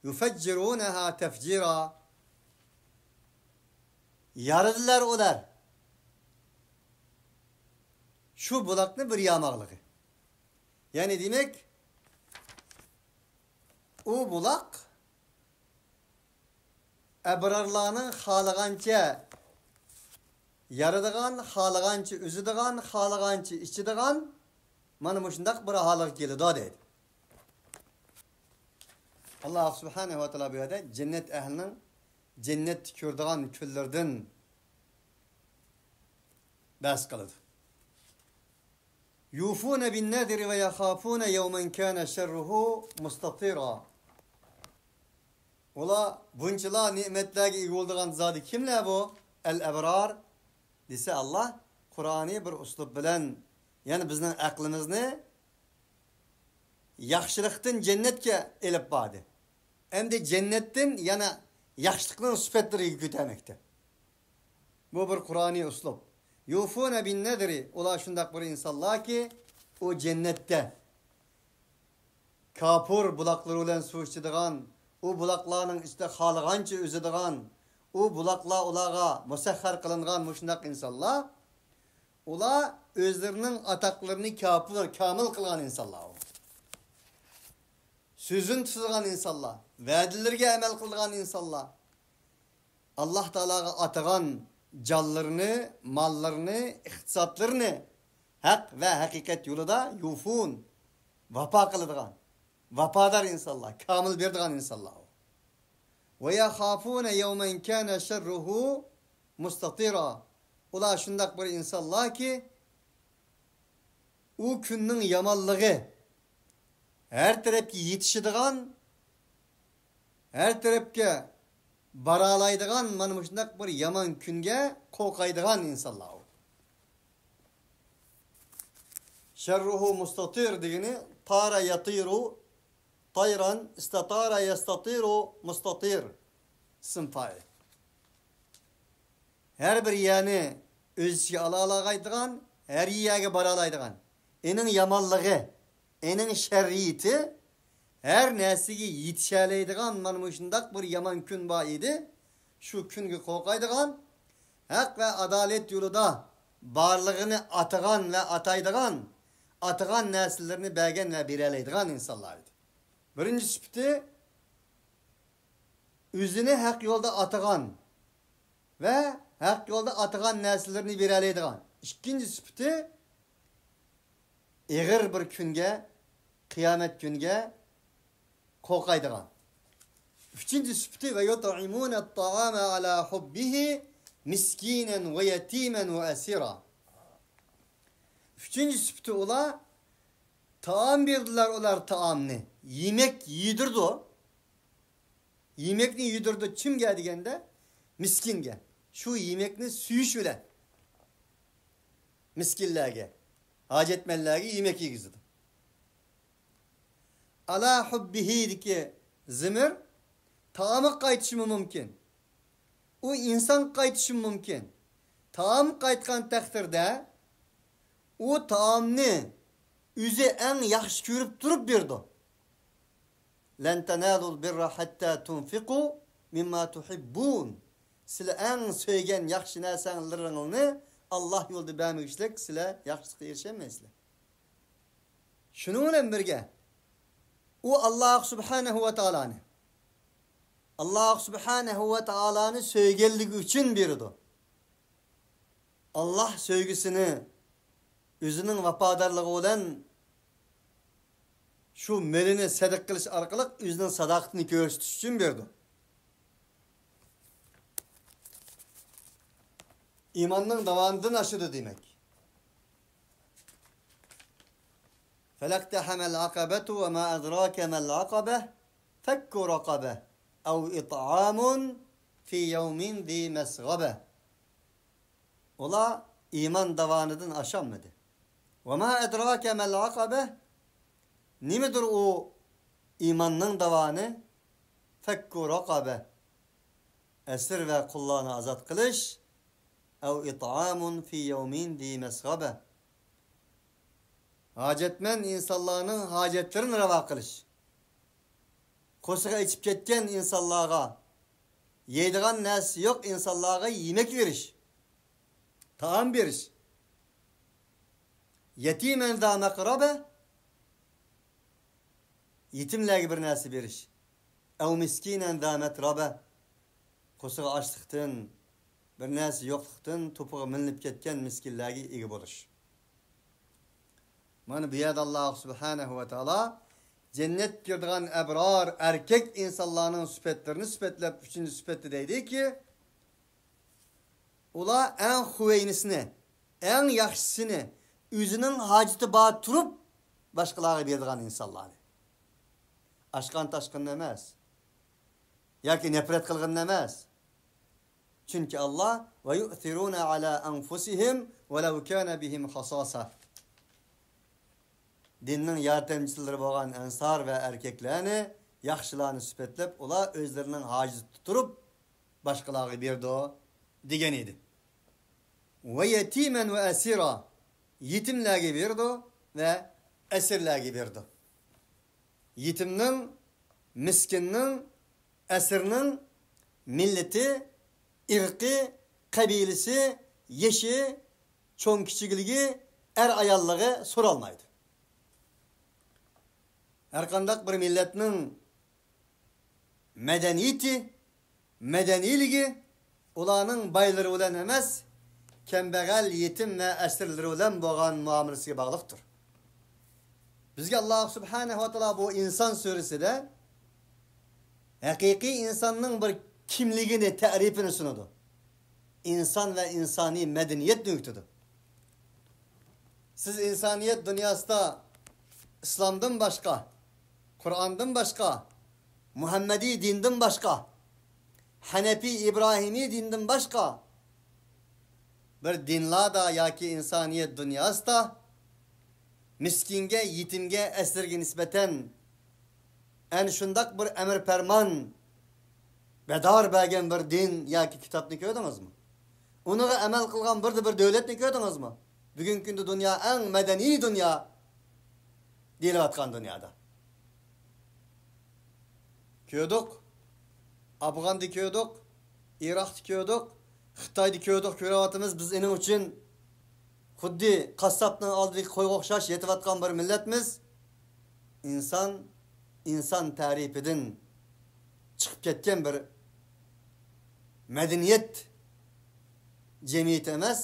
يفجرونها تفجيرا، يارىدىلار ئۇلار شۇ بۇلاقنى بىر ياماقلىقى. يەنى دېمەك، ئۇ بۇلاق ئەبرارلارنىڭ خالىغانچە يارىدىغان، خالىغانچە ئۈزىدىغان، خالىغانچە ئىچىدىغان، مانا مۇشۇنداق بىر ھالغا كېلىدۇ دەيدۇ. ئاللاھ سۇبھانەھۇ ۋە تائالا بۇ يەردە جەننەت ئەھلىنىڭ جەننەتتە كۆرىدىغان كۈنلىرىدىن بەھس قىلىدۇ. يوفون بالنذر ويخافون يوما كان شره مستطيرا. ئۇلار بۇنچىلا نېمەتلەرگە ئىگە بولىدىغان زادى كىملەر بۇ؟ ئەل ئەبرار دېسە ئاللاھ قۇرئانىي بىر ئۇسلۇب بىلەن، يەنى بىزنىڭ ئەقلىمىزنى ياخشىلىقتىن جەننەتكە ئېلىپ باردى. ئەمدى جەننەتتىن يەنە ياخشىلىقنىڭ سۈپەتلىرىگە كۆتەرمەكتە. بۇ بىر قۇرئانىي ئۇسلۇب. يوفون بالنذر، ئۇلار شۇنداق بىر ئىنسانلاركى، ئۇ جەننەتتە كاپۇر بۇلاقلىرى بىلەن سۇ ئىچىدىغان، ئۇ بۇلاقلارنىڭ ئىچىدە خالىغانچە ئۈزىدىغان، ئۇ بۇلاقلار ئۇلارغا مۇسەخخەر قىلىنغان مۇشۇنداق ئىنسانلار، ئۇلار ئۆزلىرىنىڭ ئاتاقلىرىنى كاپۇر، كامىل قىلغان ئىنسانلار ئۇ. سۆزىنى تۇتىدىغان ئىنسانلار، ۋەدىلىرىگە ئەمەل قىلىدىغان ئىنسانلار، ئاللاھ تائالاغا ئاتىغان جانلىرىنى، ماللىرىنى، ئىقتىسادلىرىنى ھەق ۋە ھەقىقەت يولىدا يوفون، ۋاپا قىلىدىغان، ۋاپادار ئىنسانلار، كامىل بېرىدىغان ئىنسانلار. ويخافون يوما كان شره مستطيرا. ئۇلار شۇنداق بىر ئىنسانلاركى، ئۇ كۈننىڭ يامانلىقى ھەر تەرەپكە يېتىشىدىغان، ھەر تەرەپكە بارالايدىغان مانا مۇشۇنداق بىر يامان كۈنگە قورقايدىغان ئىنسانلار ئۇ. شره مستطير دېگىنى طار يطير طيرا، استطار يستطير مستطير. ئىسىم پائىل. ھەر بىر يەرنى ئۆز ئىچىگە ئالالايدىغان، ھەر يەرگە بارالايدىغان. ئېنىڭ يامانلىقى، ئېنىڭ شەررىيىتى، ھەر نەرسىگە يېتىشەلەيدىغان مانا مۇشۇنداق بىر يامان كۈن بار ئىدى. شۇ كۈنگە قورقايدىغان، ھەق ۋە ئادالەت يولىدا بارلىقىنى ئاتىغان ۋە ئاتايدىغان، ئاتىغان نەرسىلىرىنى بەرگەن ۋە بېرەلەيدىغان ئىنسانلار ئىدى. بىرىنچى سۈپىتى، ئۆزىنى ھەق يولدا ئاتىغان ۋە ھەق يولدا ئاتىغان نەرسىلىرىنى بېرەلەيدىغان. ئىككىنچى سۈپىتى، ئېغىر بىر كۈنگە، قىيامەت كۈنگە قورقايدىغان. ئۈچىنچى سۈپىتى، ويطعمون الطعام على حبه مسكينا ويتيما وأسيرا. ئۈچىنچى سۈپىتى، ئۇلار تائام بېرىدىلەر، ئۇلار تائامنى، يېمەك يېدۈرىدۇ. يېمەكنى يېدۈرىدۇ كىمگە دېگەندە، مىسكىنگە. شۇ يېمەكنى سۆيۈش بىلەن مىسكىنلەرگە، ھاجەتمەنلەرگە يېمەك يېگۈزىدۇ. ئالا ھۇببىھىدىكى زىمىر تائامغا قايتىشىمۇ مۇمكىن. ئۇ ئىنسانغا قايتىشىمۇ مۇمكىن. تائامغا قايتقان تەقدىردە، ئۇ تائامنى ئۆزى ئەڭ ياخشى كۆرۈپ تۇرۇپ بېرىدۇ. لن تنالوا البر حتى تنفقوا مما تحبون. سىلەر ئەڭ سۆيگەن ياخشى نەرسەڭلىرىڭلارنى ئاللاھ يولىدا بەرمىگۈچىلىك سىلەر ياخشىلىققا ئېرىشەلمەيسىلەر. شۇنىڭ بىلەن بىرگە، ئۇ ئاللاھ سۇبھانەھۇ ۋە تائالانى، ئاللاھ سۇبھانەھۇ ۋە تائالانى سۆيگەنلىكى ئۈچۈن بېرىدۇ. ئاللاھ سۆيگۈسىنى ئۆزىنىڭ ۋاپادارلىقى بىلەن شۇ مېلىنى سەدىقە قىلىش ئارقىلىق ئۆزىنىڭ ساداقىتىنى كۆرسىتىش ئۈچۈن بېرىدۇ. ئىماننىڭ داۋانىدىن ئاشىدۇ دېمەك. فلا اقتحم العقبة وما أدراك ما العقبة فك رقبة أو إطعام في يوم ذي مسغبة. ئۇلار ئىمان داۋانىدىن ئاشالمىدى. وما أدراك ما العقبة. نېمىدۇر ئۇ ئىماننىڭ داۋانى؟ فك رقبة. ئەسىر ۋە قۇللارنى ئازاد قىلىش. أو إطعام في يوم ذي مسغبة. ھاجەتمەن ئىنسانلارنىڭ ھاجەتلىرىنى راۋا قىلىش. قورسىقى ئېچىپ كەتكەن ئىنسانلارغا، يەيدىغان نەرسىسى يوق ئىنسانلارغا يېمەك بېرىش، تائام بېرىش. يەتىمەن زا مەقرەبە، يېتىملەرگە بىر نەرسە بېرىش. ئەۋ مىسكىنەن زا مەترەبە، قورسىقى ئاچلىقتىن، بىر نەرسە يوقلۇقتىن توپىغا مىلىنىپ كەتكەن مىسكىنلەرگە ئىگە بولۇش. مانا بۇ يەردە ئاللاھ سۇبھانەھۇ ۋە تائالا جەننەتكە كىرىدىغان ئەبرار ئەركەك ئىنسانلارنىڭ سۈپەتلىرىنى سۈپەتلەپ، ئۈچىنچى سۈپەتتە دەيدىكى، ئۇلار ئەڭ خۇۋەينىسىنى، ئەڭ ياخشىسىنى، ئۆزىنىڭ ھاجىتى بار تۇرۇپ باشقىلارغا بېرىدىغان ئىنسانلارنى. ئاشقان تاشقىنىنى ئەمەس ياكى نەپرەت قىلغىنىنى ئەمەس. چۈنكى ئاللاھ، «ۋە يۇئسىرۇنە ئەلا ئەنفۇسىھىم ۋەلەۋ كانە بىھىم خاساسە.» دىننىڭ ياردەمچىلىرى بولغان ئەنسار ۋە ئەركەكلەرنى، ياخشىلارنى سۈپەتلەپ، ئۇلار ئۆزلىرىنىڭ ھاجىتى تۇرۇپ باشقىلارغا بېرىدۇ دېگەن ئىدى. «ۋە يەتىمەن ۋە ئەسىرا»، يېتىملەرگە بېرىدۇ ۋە ئەسىرلەرگە بېرىدۇ. يېتىمنىڭ، مىسكىننىڭ، ئەسىرنىڭ مىللىتى، ئىرقى، قەبىلىسى، يېشى، چوڭ-كىچىكلىكى، ئەر-ئاياللىقى سورالمايدۇ. ھەرقانداق بىر مىللەتنىڭ مەدەنىيىتى، مەدەنىيلىكى ئۇلارنىڭ بايلىرى بىلەن ئەمەس، كەمبەغەل، يېتىم ۋە ئەسىرلىرى بىلەن بولغان مۇئامىلىسىگە باغلىقتۇر. بىزگە ئاللاھ سۇبھانەھۇ ۋە تائالا بۇ ئىنسان سۈرىسىدە ھەقىقىي ئىنساننىڭ بىر كىملىكىنى، تەرىپىنى سۇنىدۇ. ئىنسان ۋە ئىنسانىي مەدەنىيەتنى ئۆگىتىدۇ. سىز ئىنسانىيەت دۇنياسىدا ئىسلامدىن باشقا، قۇرئاندىن باشقا، مۇھەممەدىي دىندىن باشقا، ھەنەپىي ئىبراھىمىي دىندىن باشقا بىر دىنلاردا ياكى ئىنسانىيەت دۇنياسىدا مىسكىنگە، يېتىمگە، ئەسىرگە نىسبەتەن ئەنە شۇنداق بىر ئەمىر پەرمان بەدار بەرگەن بىر دىن ياكى كىتابنى كۆردىڭىزمۇ؟ ئۇنىڭغا ئەمەل قىلغان بىردە بىر دۆلەتنى كۆردىڭىزمۇ؟ بۈگۈنكى كۈندە دۇنيا ئەڭ مەدەنىي دۇنيا دېيىلىۋاتقان دۇنيادا. كۆردۇق. ئافغاندا كۆردۇق. ئىراقتا كۆردۇق. خىتايدا كۆردۇق، كۆرۈۋاتىمىز. بىز ئېنىڭ ئۈچۈن خۇددى قاسساپنىڭ ئالدىدىكى قويغا ئوخشاش يېتىۋاتقان بىر مىللەتمىز. ئىنسان، ئىنسان تەرىپىدىن چىقىپ كەتكەن بىر مەدەنىيەت جەمئىيىتى ئەمەس،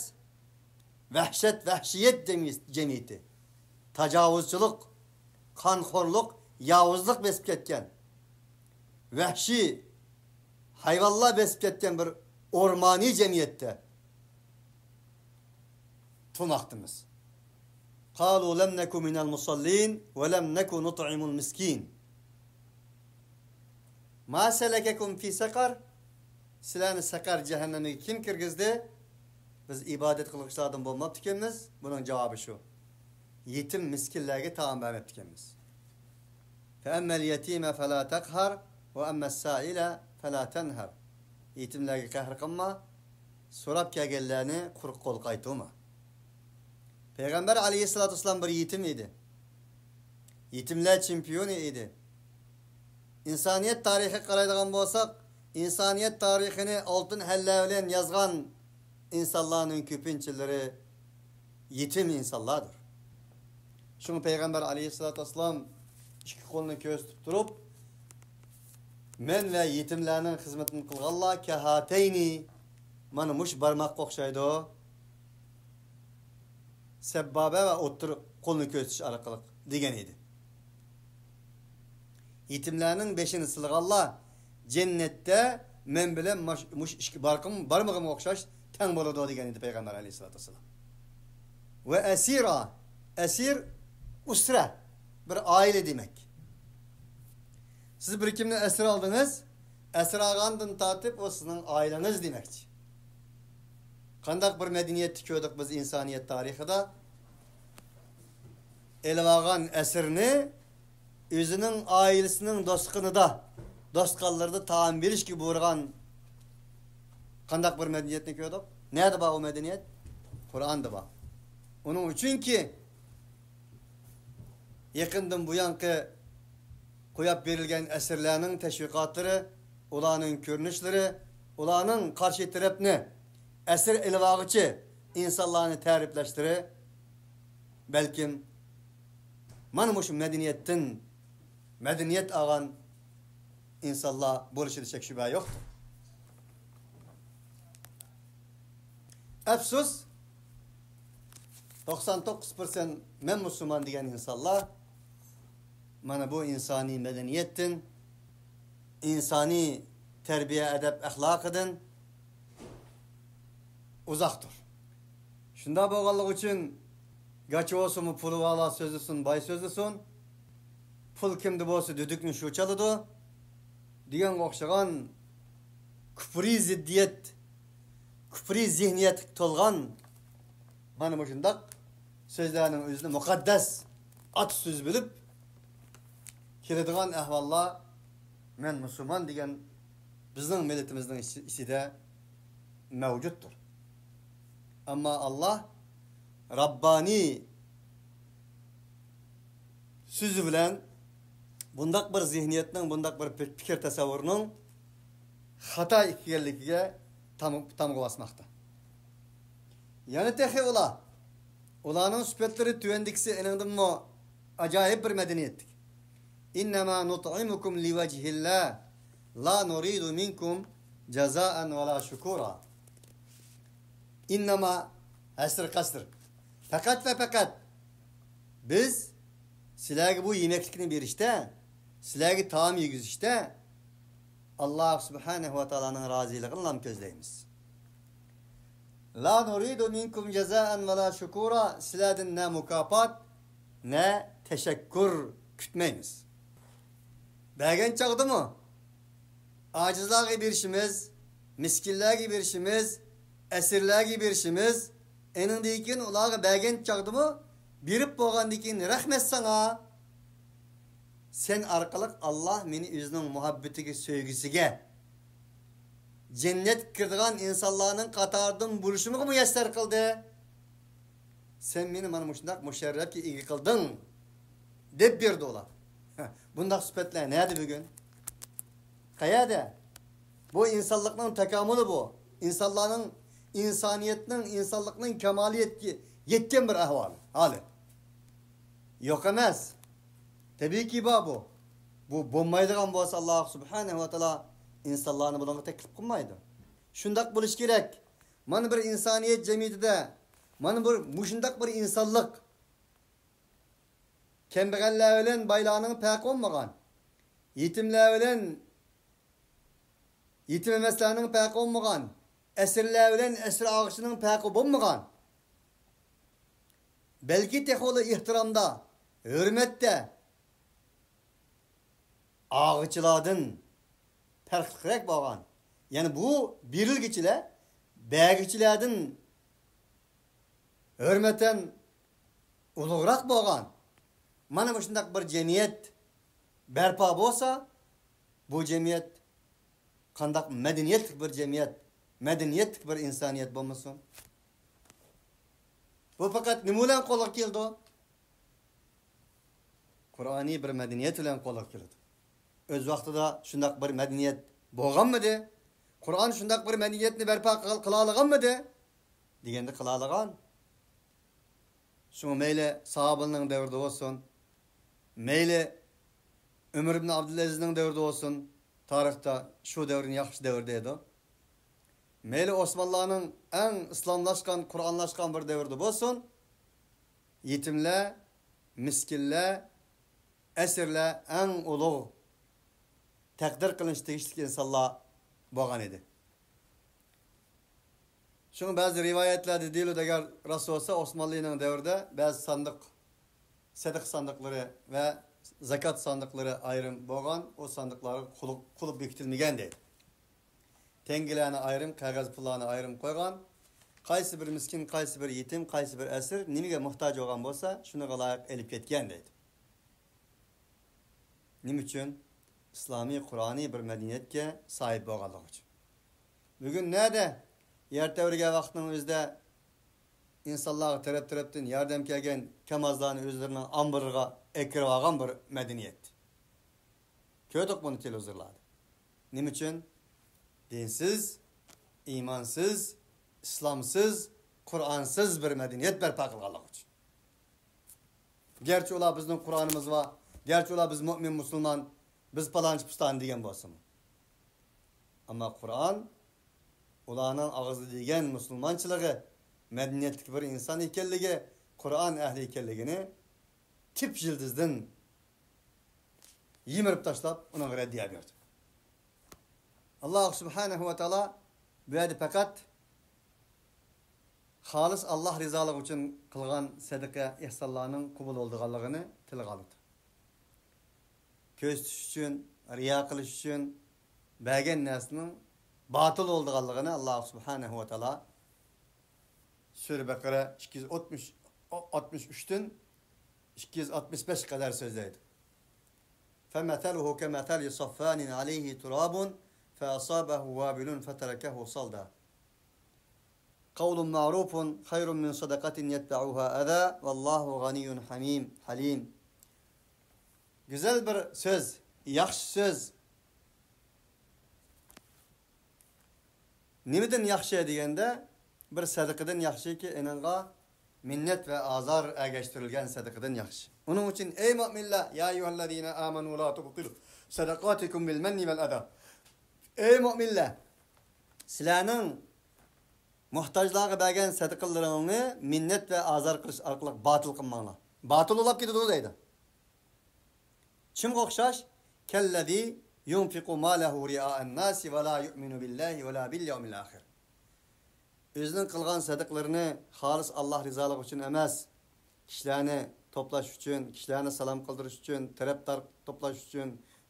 ۋەھشەت، ۋەھشىيەت جەمئىيىتى. تاجاۋۇزچىلىق، قانخورلۇق، ياۋۇزلۇق بېسىپ كەتكەن، ۋەھشىي ھايۋانلار بېسىپ كەتكەن بىر ئورمانىي جەمئىيەتتە تۇرماقتىمىز. قالوا لم نك من المصلين ولم نك نطعم المسكين. ما سلككم في سقر؟ سىلەرنى سەقەر جەھەننەمگە كىم كىرگۈزدى؟ بىز ئىبادەت قىلغۇچىلاردىن بولماپتىكەنمىز. بۇنىڭ جاۋابى شۇ. يېتىم مىسكىنلەرگە تائام بەرمەپتىكەنمىز. فأما اليتيم فلا تقهر وأما السائل فلا تنهر. يېتىملەرگە قەھر قىلما، سوراپ كەلگەنلەرنى قۇرۇق قول قايتۇرما. پەيغەمبەر ئەلەيھىسسالاتۇ ۋەسسالام بىر يېتىم ئىدى. يېتىملەر چېمپىيونى ئىدى. ئىنسانىيەت تارىخىغا قارايدىغان بولساق، ئىنسانىيەت تارىخىنى ئالتۇن ھەللە بىلەن يازغان ئىنسانلارنىڭ كۆپىنچىلىرى يېتىم ئىنسانلاردۇر. شۇڭا پەيغەمبەر ئەلەيھىسسالاتۇ ۋەسسالام ئىككى قولىنى كۆرسىتىپ تۇرۇپ، مەن ۋە يېتىملەرنىڭ خىزمىتىنى قىلغانلار كەھاتەينى، مانا مۇشۇ بارماققا ئوخشايدۇ. سەببابە ۋە ئوتتۇرا قولنى كۆرسىتىش ئارقىلىق دېگەن ئىدى. يېتىملەرنىڭ بېشىنى سىلىغانلار جەننەتتە مەن بىلەن ماش-، مۇشۇ ئىككى بارقىم-، بارمىقىمغا ئوخشاش تەڭ بولىدۇ دېگەن ئىدى پەيغەمبەر ئەلەيھىسسالاتۇ ۋەسسالام. ۋە ئەسىرا، ئەسىر، ئۇسرە، بىر ئائىلە دېمەك. سىز بىر كىمنى ئەسىر ئالدىڭىز، ئەسىر ئالغاندىن تارتىپ ئۇ سىزنىڭ ئائىلىڭىز دېمەكچى. قانداق بىر مەدەنىيەتتە كۆردۇق بىز ئىنسانىيەت تارىخىدا؟ ئېلىۋالغان ئەسىرنى ئۆزىنىڭ ئائىلىسىنىڭ دوستخانىدا، دوستخانىلىرىدا تائام بېرىشكە بۇيرۇغان قانداق بىر مەدەنىيەتنى كۆردۇق؟ نەدە بار ئۇ مەدەنىيەت؟ قۇرئاندا بار. ئۇنىڭ ئۈچۈنكى يېقىندىن بۇيانقى قويۇپ بېرىلگەن ئەسىرلەرنىڭ تەشۋىقاتلىرى، ئۇلارنىڭ كۆرۈنۈشلىرى، ئۇلارنىڭ قارشى تەرەپنى ئەسىر ئېلىۋالغۇچى ئىنسانلارنى تەرىپلەشلىرى، بەلكىم مانا مۇشۇ مەدەنىيەتتىن مەدەنىيەت ئالغان ئىنسانلار بولۇشىدا شەك شۈبھە يوقتۇر. ئەپسۇس، توقسان توققۇز پىرسەنت مەن مۇسۇلمان دېگەن ئىنسانلار مانا بۇ ئىنسانىي مەدەنىيەتتىن، ئىنسانىي تەربىيە، ئەدەپ، ئەخلاقىدىن ئۇزاقتۇر. شۇنداق بولغانلىقى ئۈچۈن، گاچا بولسىمۇ پۇلى بارلار سۆزلىسۇن، باي سۆزلىسۇن، پۇل كىمدە بولسا دۈدۈكنى شۇ چالىدۇ دېگەنگە ئوخشىغان كۇپرىي زىددىيەت، كۇپرىي زېھنىيەتكە تولغان مانا مۇشۇنداق سۆزلەرنىڭ ئۆزىنى مۇقەددەس ئات سۆز بىلىپ كېلىدىغان ئەھۋاللار مەن مۇسۇلمان دېگەن بىزنىڭ مىللىتىمىزنىڭ ئىچى-، ئىچىدە مەۋجۇتتۇر. ئەمما ئاللاھ راببانىي سۆزى بىلەن بۇنداق بىر زېھنىيەتنىڭ، بۇنداق بىر پىك-، پىكىر تەسەۋۋۇرنىڭ خاتا ئىكەنلىكىگە تام-، تامغا باسماقتا. يەنە تېخى ئۇلار، ئۇلارنىڭ سۈپەتلىرى تۆۋەندىكىسى ئېنىڭدىنمۇ ئاجايىپ بىر مەدەنىيەتلىك. إنما نطعمكم لوجه الله لا نريد منكم جزاء ولا شكورا. ئىننەما، ھەسرى قەسىر. پەقەت ۋە پەقەت بىز سىلەرگە بۇ يېمەكلىكنى بېرىشتە، سىلەرگە تائام يېگۈزۈشتە ئاللاھ سۇبھانەھۇ ۋە تائالانىڭ رازىلىقىنىلا كۆزلەيمىز. لا نۇرىدۇ مىنكۇم جازائەن ۋە لا شۇكۇرا، سىلەردىن نە مۇكاپات، نە تەشەككۈر كۈتمەيمىز. بەرگەن چاغدىمۇ ئاجىزلارغا بېرىشىمىز، مىسكىنلەرگە بېرىشىمىز، ئەسىرلەرگە بېرىشىمىز، ئېنىڭدىن كېيىن ئۇلارغا بەرگەن چاغدىمۇ، بېرىپ بولغاندىن كېيىن رەھمەت ساڭا، سەن ئارقىلىق ئاللاھ مېنى ئۆزىنىڭ مۇھەببىتىگە، سۆيگۈسىگە، جەننەتكە كىرىدىغان ئىنسانلارنىڭ قاتارىدىن بولۇشۇمغا مۇيەسسەر قىلدى. سەن مېنى مانا مۇشۇنداق مۇشەررەپكە ئىگە قىلدىڭ، دەپ بېرىدۇ ئۇلار. بۇنداق سۈپەتلەر نەدە بۈگۈن؟ قەيەردە؟ بۇ ئىنسانلىقنىڭ تاكامۇلى بۇ. ئىنسانلارنىڭ، ئىنسانىيەتنىڭ، ئىنسانلىقنىڭ كامالىيەتكە يەتكەن بىر ئەھۋالى، ھالى. يوق ئەمەس. تەبىئىيكى بار بۇ. بۇ بولمايدىغان بولسا، ئاللاھ سۇبھانەھۇ ۋە تائالا ئىنسانلارنى بۇنىڭغا تەكلىپ قىلمايدۇ. شۇنداق بولۇشى كېرەك. مانا بىر ئىنسانىيەت جەمئىيىتىدە، مانا بىر مۇشۇنداق بىر ئىنسانلىق، كەمبەغەللەر بىلەن بايلارنىڭ پەرقى بولمىغان، يېتىملەر بىلەن يېتىم ئەمەسلەرنىڭ پەرقى بولمىغان، ئەسىرلەر بىلەن ئەسىر ئالغۇچىنىڭ پەرقى بولمىغان، بەلكى تېخىلا ئېھتىرامدا، ھۆرمەتتە ئالغۇچىلاردىن پەرقلىقراق بولغان، يەنى بۇ بېرىلگۈچىلەر بەرگۈچىلەردىن ھۆرمەتەن ئۇلۇغراق بولغان مانا مۇشۇنداق بىر جەمئىيەت بەرپا بولسا، بۇ جەمئىيەت قانداق مەدەنىيەتلىك بىر جەمئىيەت، مەدەنىيەتلىك بىر ئىنسانىيەت بولمىسۇن؟ بۇ پەقەت نېمە بىلەن قولغا كېلىدۇ؟ قۇرئانىي بىر مەدەنىيەت بىلەن قولغا كېلىدۇ. ئۆز ۋاقتىدا شۇنداق بىر مەدەنىيەت بولغانمىدى؟ قۇرئان شۇنداق بىر مەدەنىيەتنى بەرپا قىل-، قىلالىغانمىدى؟ دېگەندە قىلالىغان. شۇڭا مەيلى ساھابىلەرنىڭ دەۋرىدە بولسۇن، مەيلى ئۆمەر ئىبن ئابدۇلئەزىزنىڭ دەۋرىدە بولسۇن، تارىختا شۇ دەۋرنى ياخشى دەۋر دەيدۇ. مەيلى ئوسمانلارنىڭ ئەڭ ئىسلاملاشقان، قۇرئانلاشقان بىر دەۋردە بولسۇن، يېتىملەر، مىسكىنلەر، ئەسىرلەر ئەڭ ئۇلۇغ تەقدىر قىلىنىشقا تېگىشلىك ئىنسانلار بولغان ئىدى. شۇڭا بەزى رىۋايەتلەردە دېيىلىدۇ، ئەگەر راست بولسا، ئوسمانلىنىڭ دەۋرىدە بەزى ساندۇق، سەدىقە ساندۇقلىرى ۋە زاكات ساندۇقلىرى ئايرىم بولغان، ئۇ ساندۇقلارغا قۇلۇپ، قۇلۇپ بېكىتىلمىگەن دەيدۇ. تەڭگىلەرنى ئايرىم، قەغەز پۇللارنى ئايرىم قويغان، قايسى بىر مىسكىن، قايسى بىر يېتىم، قايسى بىر ئەسىر نېمىگە موھتاج بولغان بولسا، شۇنىڭغا لايىق ئېلىپ كەتكەن دەيدۇ. نېمە ئۈچۈن؟ ئىسلامىي، قۇرئانىي بىر مەدەنىيەتكە ساھىب بولغانلىقى ئۈچۈن. بۈگۈن نەدە؟ يەر تەۋرىگەن ۋاقىتنىڭ ئۆزىدە ئىنسانلارغا تەرەپ-تەرەپتىن ياردەم كەلگەن كامازلارنى ئۆزلىرىنىڭ ئامبىرىغا ئەكىرىۋالغان بىر مەدەنىيەت. كۆردۇق بۇنى تېلېۋىزورلاردا. نېمە ئۈچۈن؟ دىنسىز، ئىمانسىز، ئىسلامسىز، قۇرئانسىز بىر مەدەنىيەت بەرپا قىلغانلىقى ئۈچۈن. گەرچە ئۇلار بىزنىڭ قۇرئانىمىز بار، گەرچە ئۇلار بىز مۆمىن، مۇسۇلمان، بىز پالانچى پۇستان دېگەن بولسىمۇ. ئەمما قۇرئان ئۇلارنىڭ ئاغزىدا دېگەن مۇسۇلمانچىلىقى، مەدەنىيەتلىك بىر ئىنسان ئىكەنلىكى، قۇرئان ئەھلى ئىكەنلىكىنى تىپ يىلدىزدىن يىمىرىپ تاشلاپ، ئۇنىڭغا رەددىيە بەردى. ئاللاھ سۇبھانەھۇ ۋە تائالا بۇ يەردە پەقەت خالىس ئاللاھ رىزالىقى ئۈچۈن قىلغان سەدىقە، ئېھسانلارنىڭ قوبۇل بولىدىغانلىقىنى تىلغا ئالىدۇ. كۆرسىتىش ئۈچۈن، رىيا قىلىش ئۈچۈن بەرگەن نەرسىنىڭ باتىل بولىدىغانلىقىنى ئاللاھ سۇبھانەھۇ ۋە تائالا سۈرە بەقەرە ئىككى يۈز ئاتمىش، ئاتمىش ئۈچتىن ئىككى يۈز ئاتمىش بەشكە قەدەر سۆزلەيدۇ. فَمَثَلُهُ كَمَثَلِ صَفْوَانٍ عَلَيْهِ تُرَابٌ فَأَصَابَهُ وَابِلٌ فَتَرَكَهُ صَلْدًا. قَوْلٌ مَعْرُوفٌ خَيْرٌ مِنْ صَدَقَةٍ يَتْبَعُهَا أَذًى وَاللَّهُ غَنِيٌّ حَمِيمٌ حَلِيمٌ. گۈزەل بىر سۆز، ياخشى سۆز. نېمىدىن ياخشى دېگەندە، بىر سەدىقىدىن ياخشىكى، ئېنىڭغا مىننەت ۋە ئازار ئەگەشتۈرۈلگەن سەدىقىدىن ياخشى. ئۇنىڭ ئۈچۈن، ئەي مۆمىنلەر، يا أَيُّهَا الَّذِينَ آمَنُوا لَا تُبْطِلُوا صَدَقَاتِكُمْ بِالْمَنِّ وَالْأَذَى. ئەي مۆمىنلەر، سىلەرنىڭ موھتاجلارغا بەرگەن سەدىقىلىرىڭنى مىننەت ۋە ئازار قىلىش ئارقىلىق باتىل قىلماڭلار. باتىل بولاپ كېتىدۇ دەيدۇ. شۇنىڭغا ئوخشاش، كَالَّذِي يُنْفِقُ مَالَهُ رِئَاءَ النَّاسِ وَلَا يُؤْمِنُ بِاللَّهِ وَلَا بِالْيَوْمِ الْآخِرِ. ئۆزىنىڭ قىلغان سەدىقىلىرىنى خالىس ئاللاھ رىزالىقى ئۈچۈن ئەمەس، كىشىلەرنى توپلاش ئۈچۈن، كىشىلەرنى سالام قىلدۇرۇش ئۈچۈن، تەرەپدار توپلاش ئۈچۈن،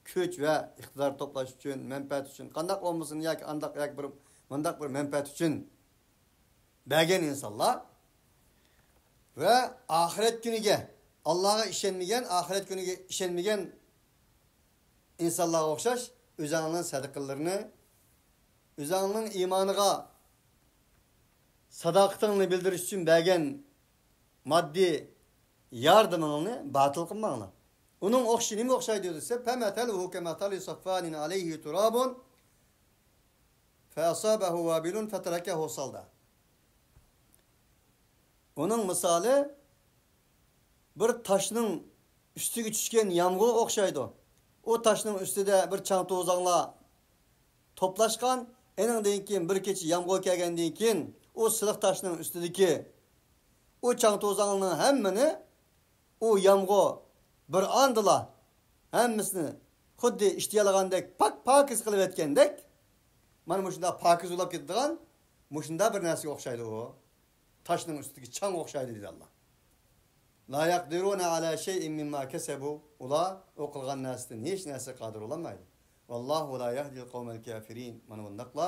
كۈچ ۋە ئىقتىدار توپلاش ئۈچۈن، مەنپەئەت ئۈچۈن، قانداق بولمىسۇن، ياكى ئانداق، ياكى بىر مۇنداق بىر مەنپەئەت ئۈچۈن بەرگەن ئىنسانلار ۋە ئاخىرەت كۈنىگە، ئاللاھقا ئىشەنمىگەن، ئاخىرەت كۈنىگە ئىشەنمىگەن ئىنسانلارغا ئوخشاش، ئۆزەڭنىڭ سەدىقىلىرىنى، ئۆزەڭنىڭ ئىمانىغا ساداقىتىڭنى بىلدۈرۈش ئۈچۈن بەرگەن ماددىي ياردىمىڭنى باتىل قىلماڭلار. ئۇنىڭ ئوخشىشى نېمىگە ئوخشايدۇ دېسە، فَمَثَلُهُ كَمَثَلِ صَفْوَانٍ عَلَيْهِ تُرَابٌ فَأَصَابَهُ وَابِلٌ فَتَرَكَهُ صَلْدًا. ئۇنىڭ مىسالى بىر تاشنىڭ ئۈستىگە چۈشكەن يامغۇرغا ئوخشايدۇ. ئۇ تاشنىڭ ئۈستىدە بىر چاڭ-توزاڭلار توپلاشقان، ئېنىڭدىن كېيىن بىر كېچە يامغۇر كەلگەندىن كېيىن، ئۇ سىلىق تاشنىڭ ئۈستىدىكى ئۇ چاڭ-توزاڭلارنىڭ ھەممىنى ئۇ يامغۇر بىر ئاندىلا ھەممىسىنى خۇددى ئىشتىيالىغاندەك پاك-پاكىز قىلىۋەتكەندەك، مانا مۇشۇنداق پاكىز بولاپ كېتىدىغان مۇشۇنداق بىر نەرسىگە ئوخشايدۇ ئۇ. تاشنىڭ ئۈستىدىكى چاڭغا ئوخشايدۇ، دېدى ئاللا. لَا يَقْدِرُونَ عَلَى شَيْءٍ مِمَّا كَسَبُوا. ئۇلار ئۇ قىلغان نەرسىدىن ھېچ نەرسىگە قادىر بولالمايدۇ. وَاللَّهُ لَا يَهْدِي الْقَوْمَ الْكَافِرِينَ. مانا بۇنداقلا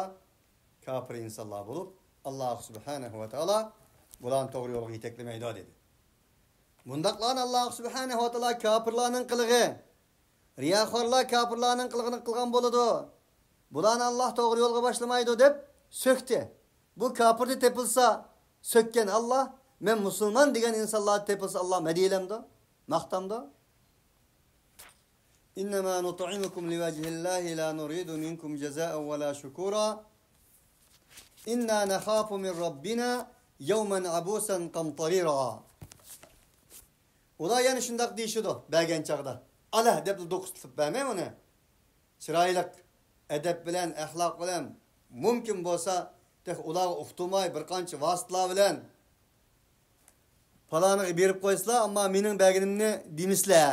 كاپىر ئىنسانلار بولۇپ، ئاللا سۇبھانەھۇ ۋە تائالا بۇلارنى توغرا يولغا يېتەكلىمەيدۇ، دېدى. بۇنداقلارنى ئاللا سۇبھانەھۇ ۋە تائالا كاپىرلارنىڭ قىلىقى، رىياخورلار كاپىرلارنىڭ قىلىقىنى قىلغان بولىدۇ. بۇلارنى ئاللا توغرا يولغا باشلىمايدۇ دەپ سۆكتى. بۇ كاپىردا تېپىلسا سۆككەن ئاللا، مەن مۇسۇلمان دېگەن ئىنسانلاردا تېپىلسا ئاللا مەدھىيەلەمدۇ؟ ماختامدۇ؟ إِنَّمَا نُطْعِمُكُمْ لِوَجْهِ اللَّهِ لَا نُرِيدُ مِنْكُمْ جَزَاءً وَلَا شُكُورًا إِنَّا نَخَافُ مِنْ رَبِّنَا يَوْمًا عَبُوسًا قَمْطَرِيرًا. ئۇلار يەنە شۇنداق دېيىشىدۇ، بەرگەن چاغدا، ئالە دەپلا دوقۇزلىتىپ بەرمەي ئۇنى. چىرايلىق، ئەدەپ بىلەن، ئەخلاق بىلەن، مۇمكىن بولسا، تېخى ئۇلارغا ئۇقتۇرماي، بىر قانچە ۋاسىتىلار بىلەن، پالانىغا بېرىپ قويسىلا، ئەمما مېنىڭ بەرگىنىمنى دېمىسىلە،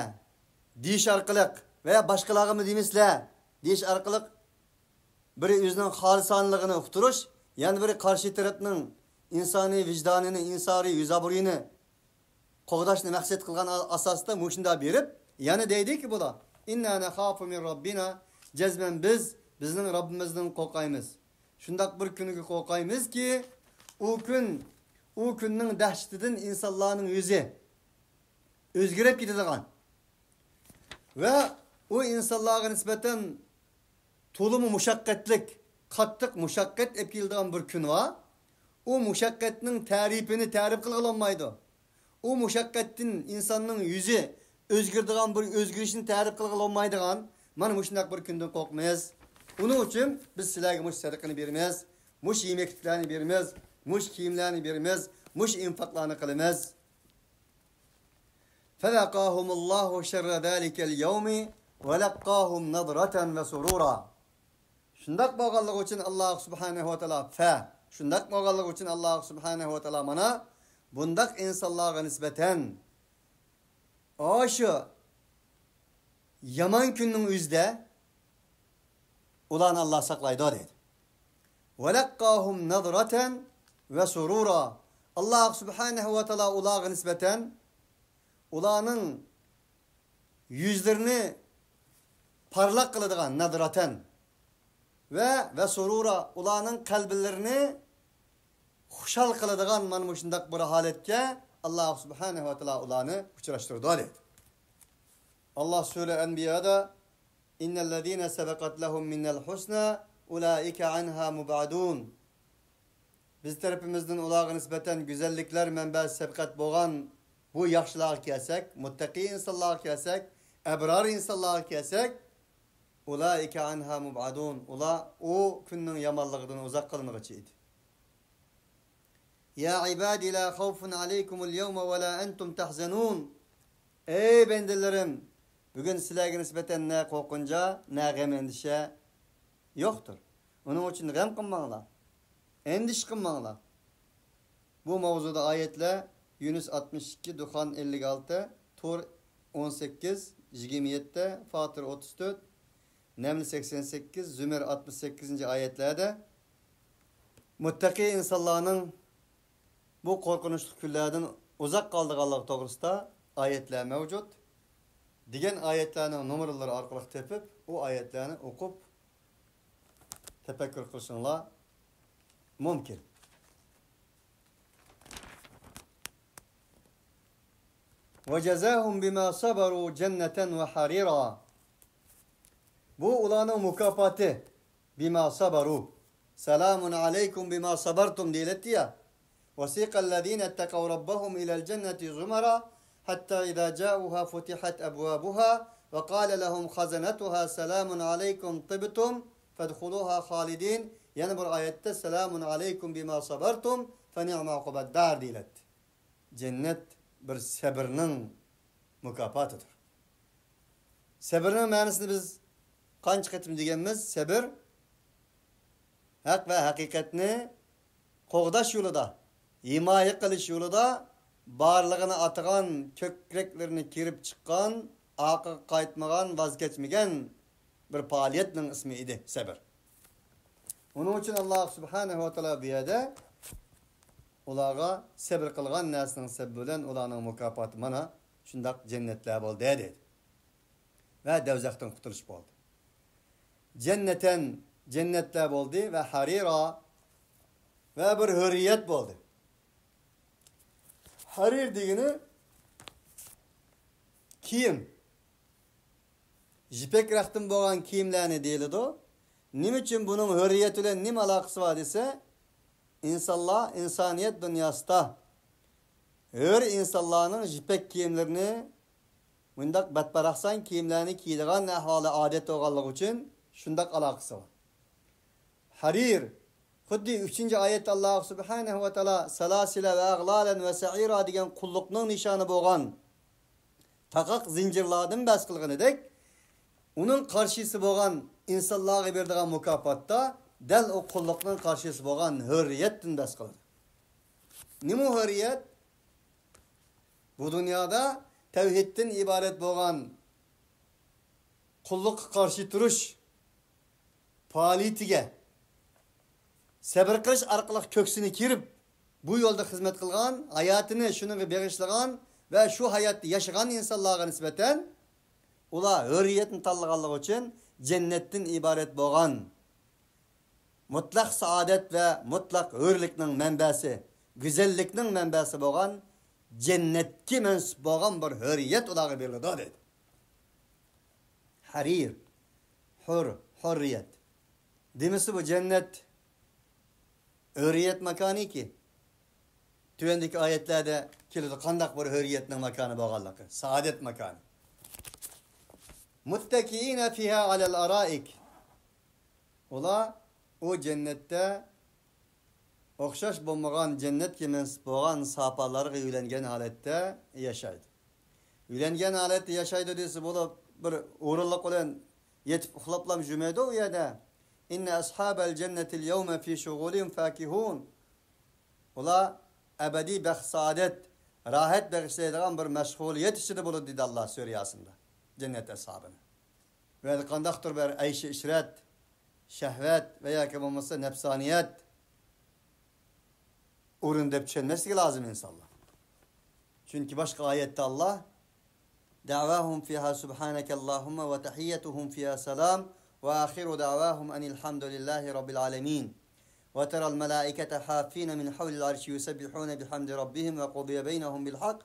دېيىش ئارقىلىق ۋە باشقىلارغىمۇ دېمىسىلە، دېيىش ئارقىلىق بىرى ئۆزىنىڭ خالىسانىلىقىنى ئۇقتۇرۇش، يەنە بىرى قارشى تەرەپنىڭ ئىنسانىي ۋىجدانىنى، ئىنسانىي يۈز ئابرۇيىنى قوغداشنى مەقسەت قىلغان ئاساستا مۇشۇنداق بېرىپ، يەنە دەيدىكى بۇلار، إِنَّا نَخَافُ مِنْ رَبِّنَا، جەزمەن بىز بىزنىڭ رەببىمىزدىن قورقايمىز. شۇنداق بىر كۈنگە قورقايمىزكى، ئۇ كۈن، ئۇ كۈننىڭ دەھشىتىدىن ئىنسانلارنىڭ يۈزى ئۆزگىرىپ كېتىدىغان ۋە ئۇ ئىنسانلارغا نىسبەتەن تولىمۇ مۇشەققەتلىك، قاتتىق مۇشەققەت ئېلىپ كېلىدىغان بىر كۈن بار. ئۇ مۇشەققەتنىڭ تەرىپىنى تەرىپ قىلغىلى بولمايدۇ. ئۇ مۇشەققەتتىن ئىنساننىڭ يۈزى ئۆزگىرىدىغان بىر ئۆزگىرىشنى تەرىپ قىلغىلى بولمايدىغان، مانا مۇشۇنداق بىر كۈندىن قورقىمىز. ئۇنىڭ ئۈچۈن بىز سىلەرگە مۇشۇ سەدىقىنى بېرىمىز، مۇشۇ يېمەكلىكلەرنى بېرىمىز، مۇشۇ كىيىملەرنى بېرىمىز، مۇشۇ ئىنفاقلارنى قىلىمىز. فَوَقَاهُمُ اللَّهُ شَرَّ ذَلِكَ الْيَوْمِ وَلَقَّاهُمْ نَضْرَةً وَسُرُورًا. شۇنداق بولغانلىقى ئۈچۈن ئاللاھ سۇبھانەھۇ ۋە تائالا، فە، شۇنداق بولغانلىقى ئۈچۈن ئاللاھ سۇبھانەھۇ ۋە تائالا مانا بۇنداق ئىنسانلارغا نىسبەتەن ئاشۇ يامان كۈننىڭ ئۆزىدە ئۇلارنى ئاللاھ ساقلايدۇ دەيدۇ. وَلَقَّاهُمْ نَضْرَةً وَسُرُورًا. ئاللاھ سۇبھانەھۇ ۋە تائالا ئۇلارغا نىسبەتەن ئۇلارنىڭ يۈزلىرىنى پارلاق قىلىدىغان، نەزرەتەن، ۋە، ۋە سۇرۇرا، ئۇلارنىڭ قەلبلىرىنى خۇشال قىلىدىغان مانا مۇشۇنداق بىر ھالەتكە ئاللاھ سۇبھانەھۇ ۋە تائالا ئۇلارنى ئۇچراشتۇرىدۇ دەيدۇ. ئاللاھ سۈرە ئەنبىيادا، إِنَّ الَّذِينَ سَبَقَتْ لَهُم مِّنَّا الْحُسْنَى أُولَٰئِكَ عَنْهَا مُبْعَدُونَ. بىز تەرىپىمىزدىن ئۇلارغا نىسبەتەن گۈزەللىكلەر مەنبەسى سەبقەت بولغان بۇ ياخشىلارغا كەلسەك، مۇتتەقىي ئىنسانلارغا كەلسەك، ئەبرار ئىنسانلارغا كەلسەك، أُولَٰئِكَ عَنْهَا مُبْعَدُونَ. ئۇلار ئۇ كۈننىڭ يامانلىقىدىن ئۇزاق قىلىنغۇچى ئىدى. يَا عِبَادِ لَا خَوْفٌ عَلَيْكُمُ الْيَوْمَ وَلَا أَنْتُمْ تَحْزَنُونَ. ئەي بەندىلىرىم، بۈگۈن سىلەرگە نىسبەتەن نە قورقۇنچ، نە غەم-ئەندىشە يوقتۇر. ئۇنىڭ ئۈچۈن غەم قىلماڭلار، ئەندىشە قىلماڭلار. بۇ ماۋزۇدا ئايەتلەر يۇنۇس ئاتمىش ئىككى، دۇخان ئەللىك ئالتە، تۇر ئون سەككىز، يىگىرمە يەتتە، فاتىر ئوتتۇز تۆت، نەمل سەكسەن سەككىز، زۇمەر ئاتمىش سەككىزىنچى ئايەتلەردە مۇتتەقىي ئىنسانلارنىڭ بۇ قورقۇنچلۇق كۈنلەردىن ئۇزاق قالىدىغانلىقى توغرىسىدا ئايەتلەر مەۋجۇت. دېگەن ئايەتلەرنىڭ نومۇرلىرى ئارقىلىق تېپىپ، ئۇ ئايەتلەرنى ئوقۇپ تەپەككۇر قىلىشىڭلار مۇمكىن. وَجَزَاهُمْ بِمَا صَبَرُوا جَنَّةً وَحَرِيرًا. بۇ ئۇلارنىڭ مۇكاپاتى. بِمَا صَبَرُوا. سَلَامٌ عَلَيْكُمْ بِمَا صَبَرْتُمْ دېيىلەتتى يا. وَسِيقَ الَّذِينَ اتَّقَوْا رَبَّهُمْ إِلَى الْجَنَّةِ زُمَرًا حَتَّى إِذَا جَاءُوهَا فُتِحَتْ أَبْوَابُهَا وَقَالَ لَهُمْ خَزَنَتُهَا سَلَامٌ عَلَيْكُمْ طِبْتُمْ فَادْخُلُوهَا خَالِدِينَ. يەنە بىر ئايەتتە، سَلَامٌ عَلَيْكُمْ بِمَا صَبَرْتُمْ فَنِعْمَ عُقْبَى الدَّارِ دېيىلەتتى. جەننەت بىر سەبرنىڭ مۇكاپاتىدۇر. سەبرنىڭ مەنىسىنى بىز قانچە قېتىم دېگەنمىز؟ سەبر ھەق ۋە ھەقىقەتنى قوغداش يولىدا، ھىمايە قىلىش يولىدا بارلىقىنى ئاتىغان، كۆكرەكلىرىنى كېرىپ چىققان، ئارقىغا قايتمىغان، ۋاز كەچمىگەن بىر پائالىيەتنىڭ ئىسمى ئىدى سەبر. ئۇنىڭ ئۈچۈن ئاللاھ سۇبھانەھۇ ۋە تائالا بۇ يەردە ئۇلارغا سەبر قىلغان نەرسىنىڭ سەۋەبى بىلەن ئۇلارنىڭ مۇكاپاتى مانا شۇنداق جەننەتلەر بولدى دېدى. ۋە دەۋزەختىن قۇتۇلۇش بولدى. جەننەتەن، جەننەتلەر بولدى ۋە ھەرىرا، ۋە بىر ھۆرىيەت بولدى. ھەرىر دېگىنى كىيىم. يىپەك رەختتىن بولغان كىيىملەرنى دېيىلىدۇ. نېمە ئۈچۈن بۇنىڭ ھۆرىيەت بىلەن نېمە ئالاقىسى بار دېسە، ئىنسانلار، ئىنسانىيەت دۇنياسىدا ھۆر ئىنسانلارنىڭ يىپەك كىيىملىرىنى، مۇنداق بەتپاراقسان كىيىملەرنى كىيىدىغان ئەھۋالى ئادەت بولغانلىقى ئۈچۈن شۇنداق ئالاقىسى بار. ھەرىر. خۇددى ئۈچىنچى ئايەتتە ئاللاھ سۇبھانەھۇ ۋە تائالا سالاسىلە ۋە ئەغلالەن ۋە سەئىرا دېگەن قۇللۇقنىڭ نىشانى بولغان تاقاق زىنجىرلاردىن بەھس قىلغىنىدەك، ئۇنىڭ قارشىسى بولغان ئىنسانلارغا بېرىدىغان مۇكاپاتتا دەل ئۇ قۇللۇقنىڭ قارشىسى بولغان ھۆرىيەتتىن بەھس قىلىدۇ. نېمە ھۆرىيەت؟ بۇ دۇنيادا تەۋھىدتىن ئىبارەت بولغان قۇللۇققا قارشى تۇرۇش پائالىيىتىگە سەبر قىلىش ئارقىلىق كۆكسىنى كىرىپ، بۇ يولدا خىزمەت قىلغان، ھاياتىنى شۇنىڭغا بېغىشلىغان ۋە شۇ ھاياتتا ياشىغان ئىنسانلارغا نىسبەتەن، ئۇلار ھۆرىيەتنى تاللىغانلىقى ئۈچۈن جەننەتتىن ئىبارەت بولغان مۇتلەق سائادەت ۋە مۇتلەق ھۆرلۈكنىڭ مەنبەسى، گۈزەللىكنىڭ مەنبەسى بولغان جەننەتكە مەنسۇپ بولغان بىر ھۆرىيەت ئۇلارغا بېرىلىدۇ دەيدۇ. ھەرىر، ھۆر، ھۆرىيەت. دېمىسە بۇ جەننەت ھۆرىيەت ماكانىكى، تۆۋەندىكى ئايەتلەردە كېلىدۇ، قانداق بىر ھۆرىيەتنىڭ ماكانى بولغانلىقى، سائادەت ماكانى. مۇتتەكىئىنە فىھا ئەلەل ئارائىك. ئۇلار ئۇ جەننەتتە ئوخشاش بولمىغان، جەننەتكە مەنسۇپ بولغان ساپالارغا يۆلەنگەن ھالەتتە ياشايدۇ. يۆلەنگەن ھالەتتە ياشايدۇ دېسە بولۇپ، بىر ئورۇنلۇق بىلەن يېتىپ ئۇخلاپلا يۈرمەيدۇ ئۇ يەردە. ئىننە ئەسھابەل جەننەتىل يەۋمە فى شۇغۇلىھىم فاكىھۇن. ئۇلار ئەبەدىي بەخت-سائادەت، راھەت بېغىشلايدىغان بىر مەشغۇلىيەت ئىچىدە بولىدۇ، دېدى ئاللا سۈرە ياسىندا. جەننەت ئەسھابىنى. ۋە قانداقتۇر بىر ئەيشى ئىشرەت، شەھۋەت ۋە ياكى بولمىسا نەپسانىيەت ئورنى دەپ چۈشەنمەسلىكى لازىم ئىنسانلار. چۈنكى باشقا ئايەتتە ئاللا، دەۋاھۇم فىھا سۇبھانەكەللاھۇممە ۋە تەھىيەتۇھۇم فىھا سالام ۋە ئاخىرۇ دەۋاھۇم ئەنىلھەمدۇلىللاھى رەببىل ئالەمىن. ۋە تەرەل مەلائىكەتە ھاففىنە مىن ھەۋلىل ئەرشى يۇسەببىھۇنە بىھەمدى رەببىھىم ۋە قۇدىيە بەينەھۇم بىل ھەق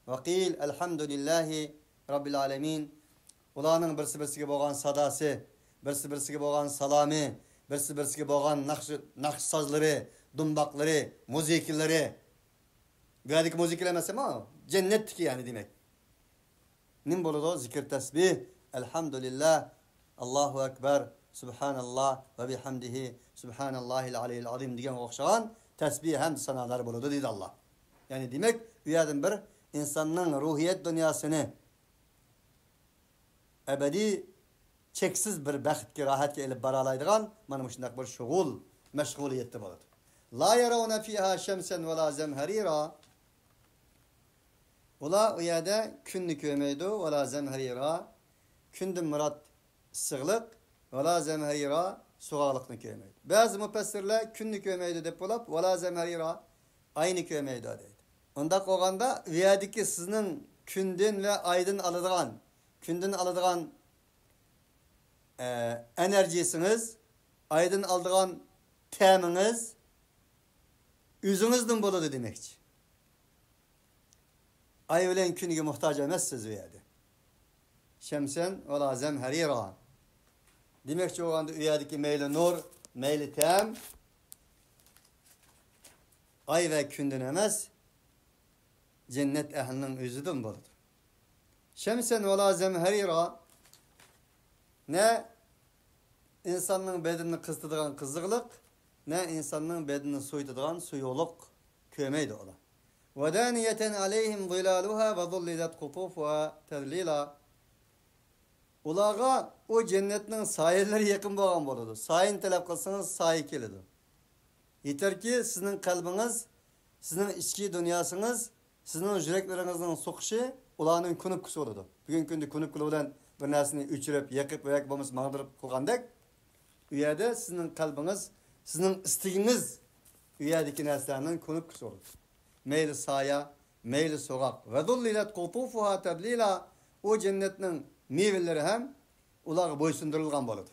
ۋە قىل ئەلھەمدۇلىللاھى رەببىل ئالەمىن. ئۇلارنىڭ بىرسى بىرسىگە بولغان ساداسى، بىرسى بىرسىگە بولغان سالامى، بىرسى بىرسىگە بولغان ناخشا، ناخشا سازلىرى، دۇمباقلىرى، مۇزىكىلىرى. بۇ يەردىكى مۇزىكىلار ئەمەس ئەمما، جەننەتتىكى يەنى دېمەك. نېمە بولىدۇ؟ زىكىر تەسبىھ، ئەلھەمدۇلىللا، ئاللاھۇ ئەكبەر، سۇبھاناللا ۋە بىھەمدىھى، سۇبھاناللاھىل ئالىييىل ئازىم دېگەنگە ئوخشىغان تەسبىھ ھەمدۇ سانالار بولىدۇ، دېدى ئاللا. يەنى دېمەك، ئۇ يەردىن بىر ئىنساننىڭ روھىيەت دۇنياسىنى ئەبەدىي چەكسىز بىر بەختكە، راھەتكە ئېلىپ بارالايدىغان مانا مۇشۇنداق بىر شۇغۇل، مەشغۇلىيەتتە بولىدۇ. لا يرون فيها شمسا ولا زمهريرا. ئۇلار ئۇ يەردە كۈننى كۆرمەيدۇ، ۋەلا زەمھەرىرا، كۈندىن مۇراد ئىسسىقلىق، ۋەلا زەمھەرىرا، سوغۇقلۇقنى كۆرمەيدۇ. بەزى مۇپەسسىرلەر كۈننى كۆرمەيدۇ دەپ بولۇپ، ۋەلا زەمھەرىرا، ئاينى كۆرمەيدۇ دەيدۇ. ئۇنداق بولغاندا، ئۇ يەردىكى سىزنىڭ كۈندىن ۋە ئايدىن ئالىدىغان، كۈندىن ئالىدىغان، ئە، ئېنېرگىيىسىڭىز، ئايدىن ئالىدىغان تەمىڭىز ئۆزىڭىزدىن بولىدۇ دېمەكچى. ئاي بىلەن كۈنگە موھتاج ئەمەسسىز ئۇ يەردە. شەمسەن ۋەلا زەمھەرىرا. دېمەكچى بولغاندا، ئۇ يەردىكى مەيلى نۇر، مەيلى تەم ئاي ۋە كۈندىن ئەمەس، جەننەت ئەھلىنىڭ ئۆزىدىن بولىدۇ. شەمسەن ۋەلا زەمھەرىرا. نە ئىنساننىڭ بەدىنىنى قىزىتىدىغان قىزىقلىق، نە ئىنساننىڭ بەدىنىنى سوۋۇتىدىغان سوغۇقلۇق كۆرمەيدۇ ئۇلار. ودانية عليهم ظلالها وذللت قطوفها تذليلا. ئۇلارغا ئۇ جەننەتنىڭ سايىلىرى يېقىن بولغان بولىدۇ. سايىنى تەلەپ قىلسىڭىز، سايە كېلىدۇ. يېتەركى، سىزنىڭ قەلبىڭىز، سىزنىڭ ئىچكى دۇنياسىڭىز، سىزنىڭ يۈرەكلىرىڭىزنىڭ سوقۇشى ئۇلارنىڭ كۇنۇپكىسى بولىدۇ. بۈگۈنكى كۈندە كۇنۇپكىلار بىلەن بىر نەرسىنى ئۆچۈرۈپ، يېقىپ ياكى بولمىسا ماڭدۇرۇپ قىلغاندەك، ئۇ يەردە سىزنىڭ قەلبىڭىز، سىزنىڭ ئىستىكىڭىز ئۇ يەردىكى نەرسىلەرنىڭ كۇنۇپكىسى بولىدۇ. مەيلى سايە، مەيلى سوغۇق. ۋەزۇللىلەت قۇتۇفۇھا تەزلىلا. ئۇ جەننەتنىڭ مېۋىلىرى ھەم ئۇلارغا بويسۇندۇرۇلغان بولىدۇ.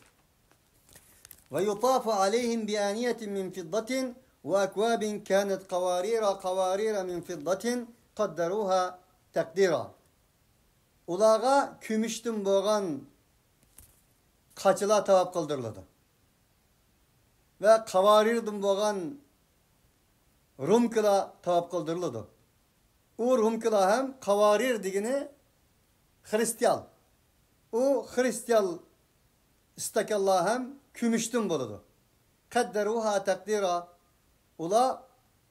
ويطاف عليهم بآنية من فضة وأكواب كانت قوارير قوارير من فضة قدروها تقديرا. ئۇلارغا كۈمۈشتىن بولغان قاچىلار تاۋاپ قىلدۇرۇلىدۇ. ۋە قاۋارىردىن بولغان رومكىلار تاۋاپ قىلدۇرۇلىدۇ. ئۇ رومكىلار ھەم قاۋارىر دېگىنى خرۇستال. ئۇ خرۇستال ئىستاكانلار ھەم كۈمۈشتىن بولىدۇ. قەددەرۇھا تەقدىرا. ئۇلار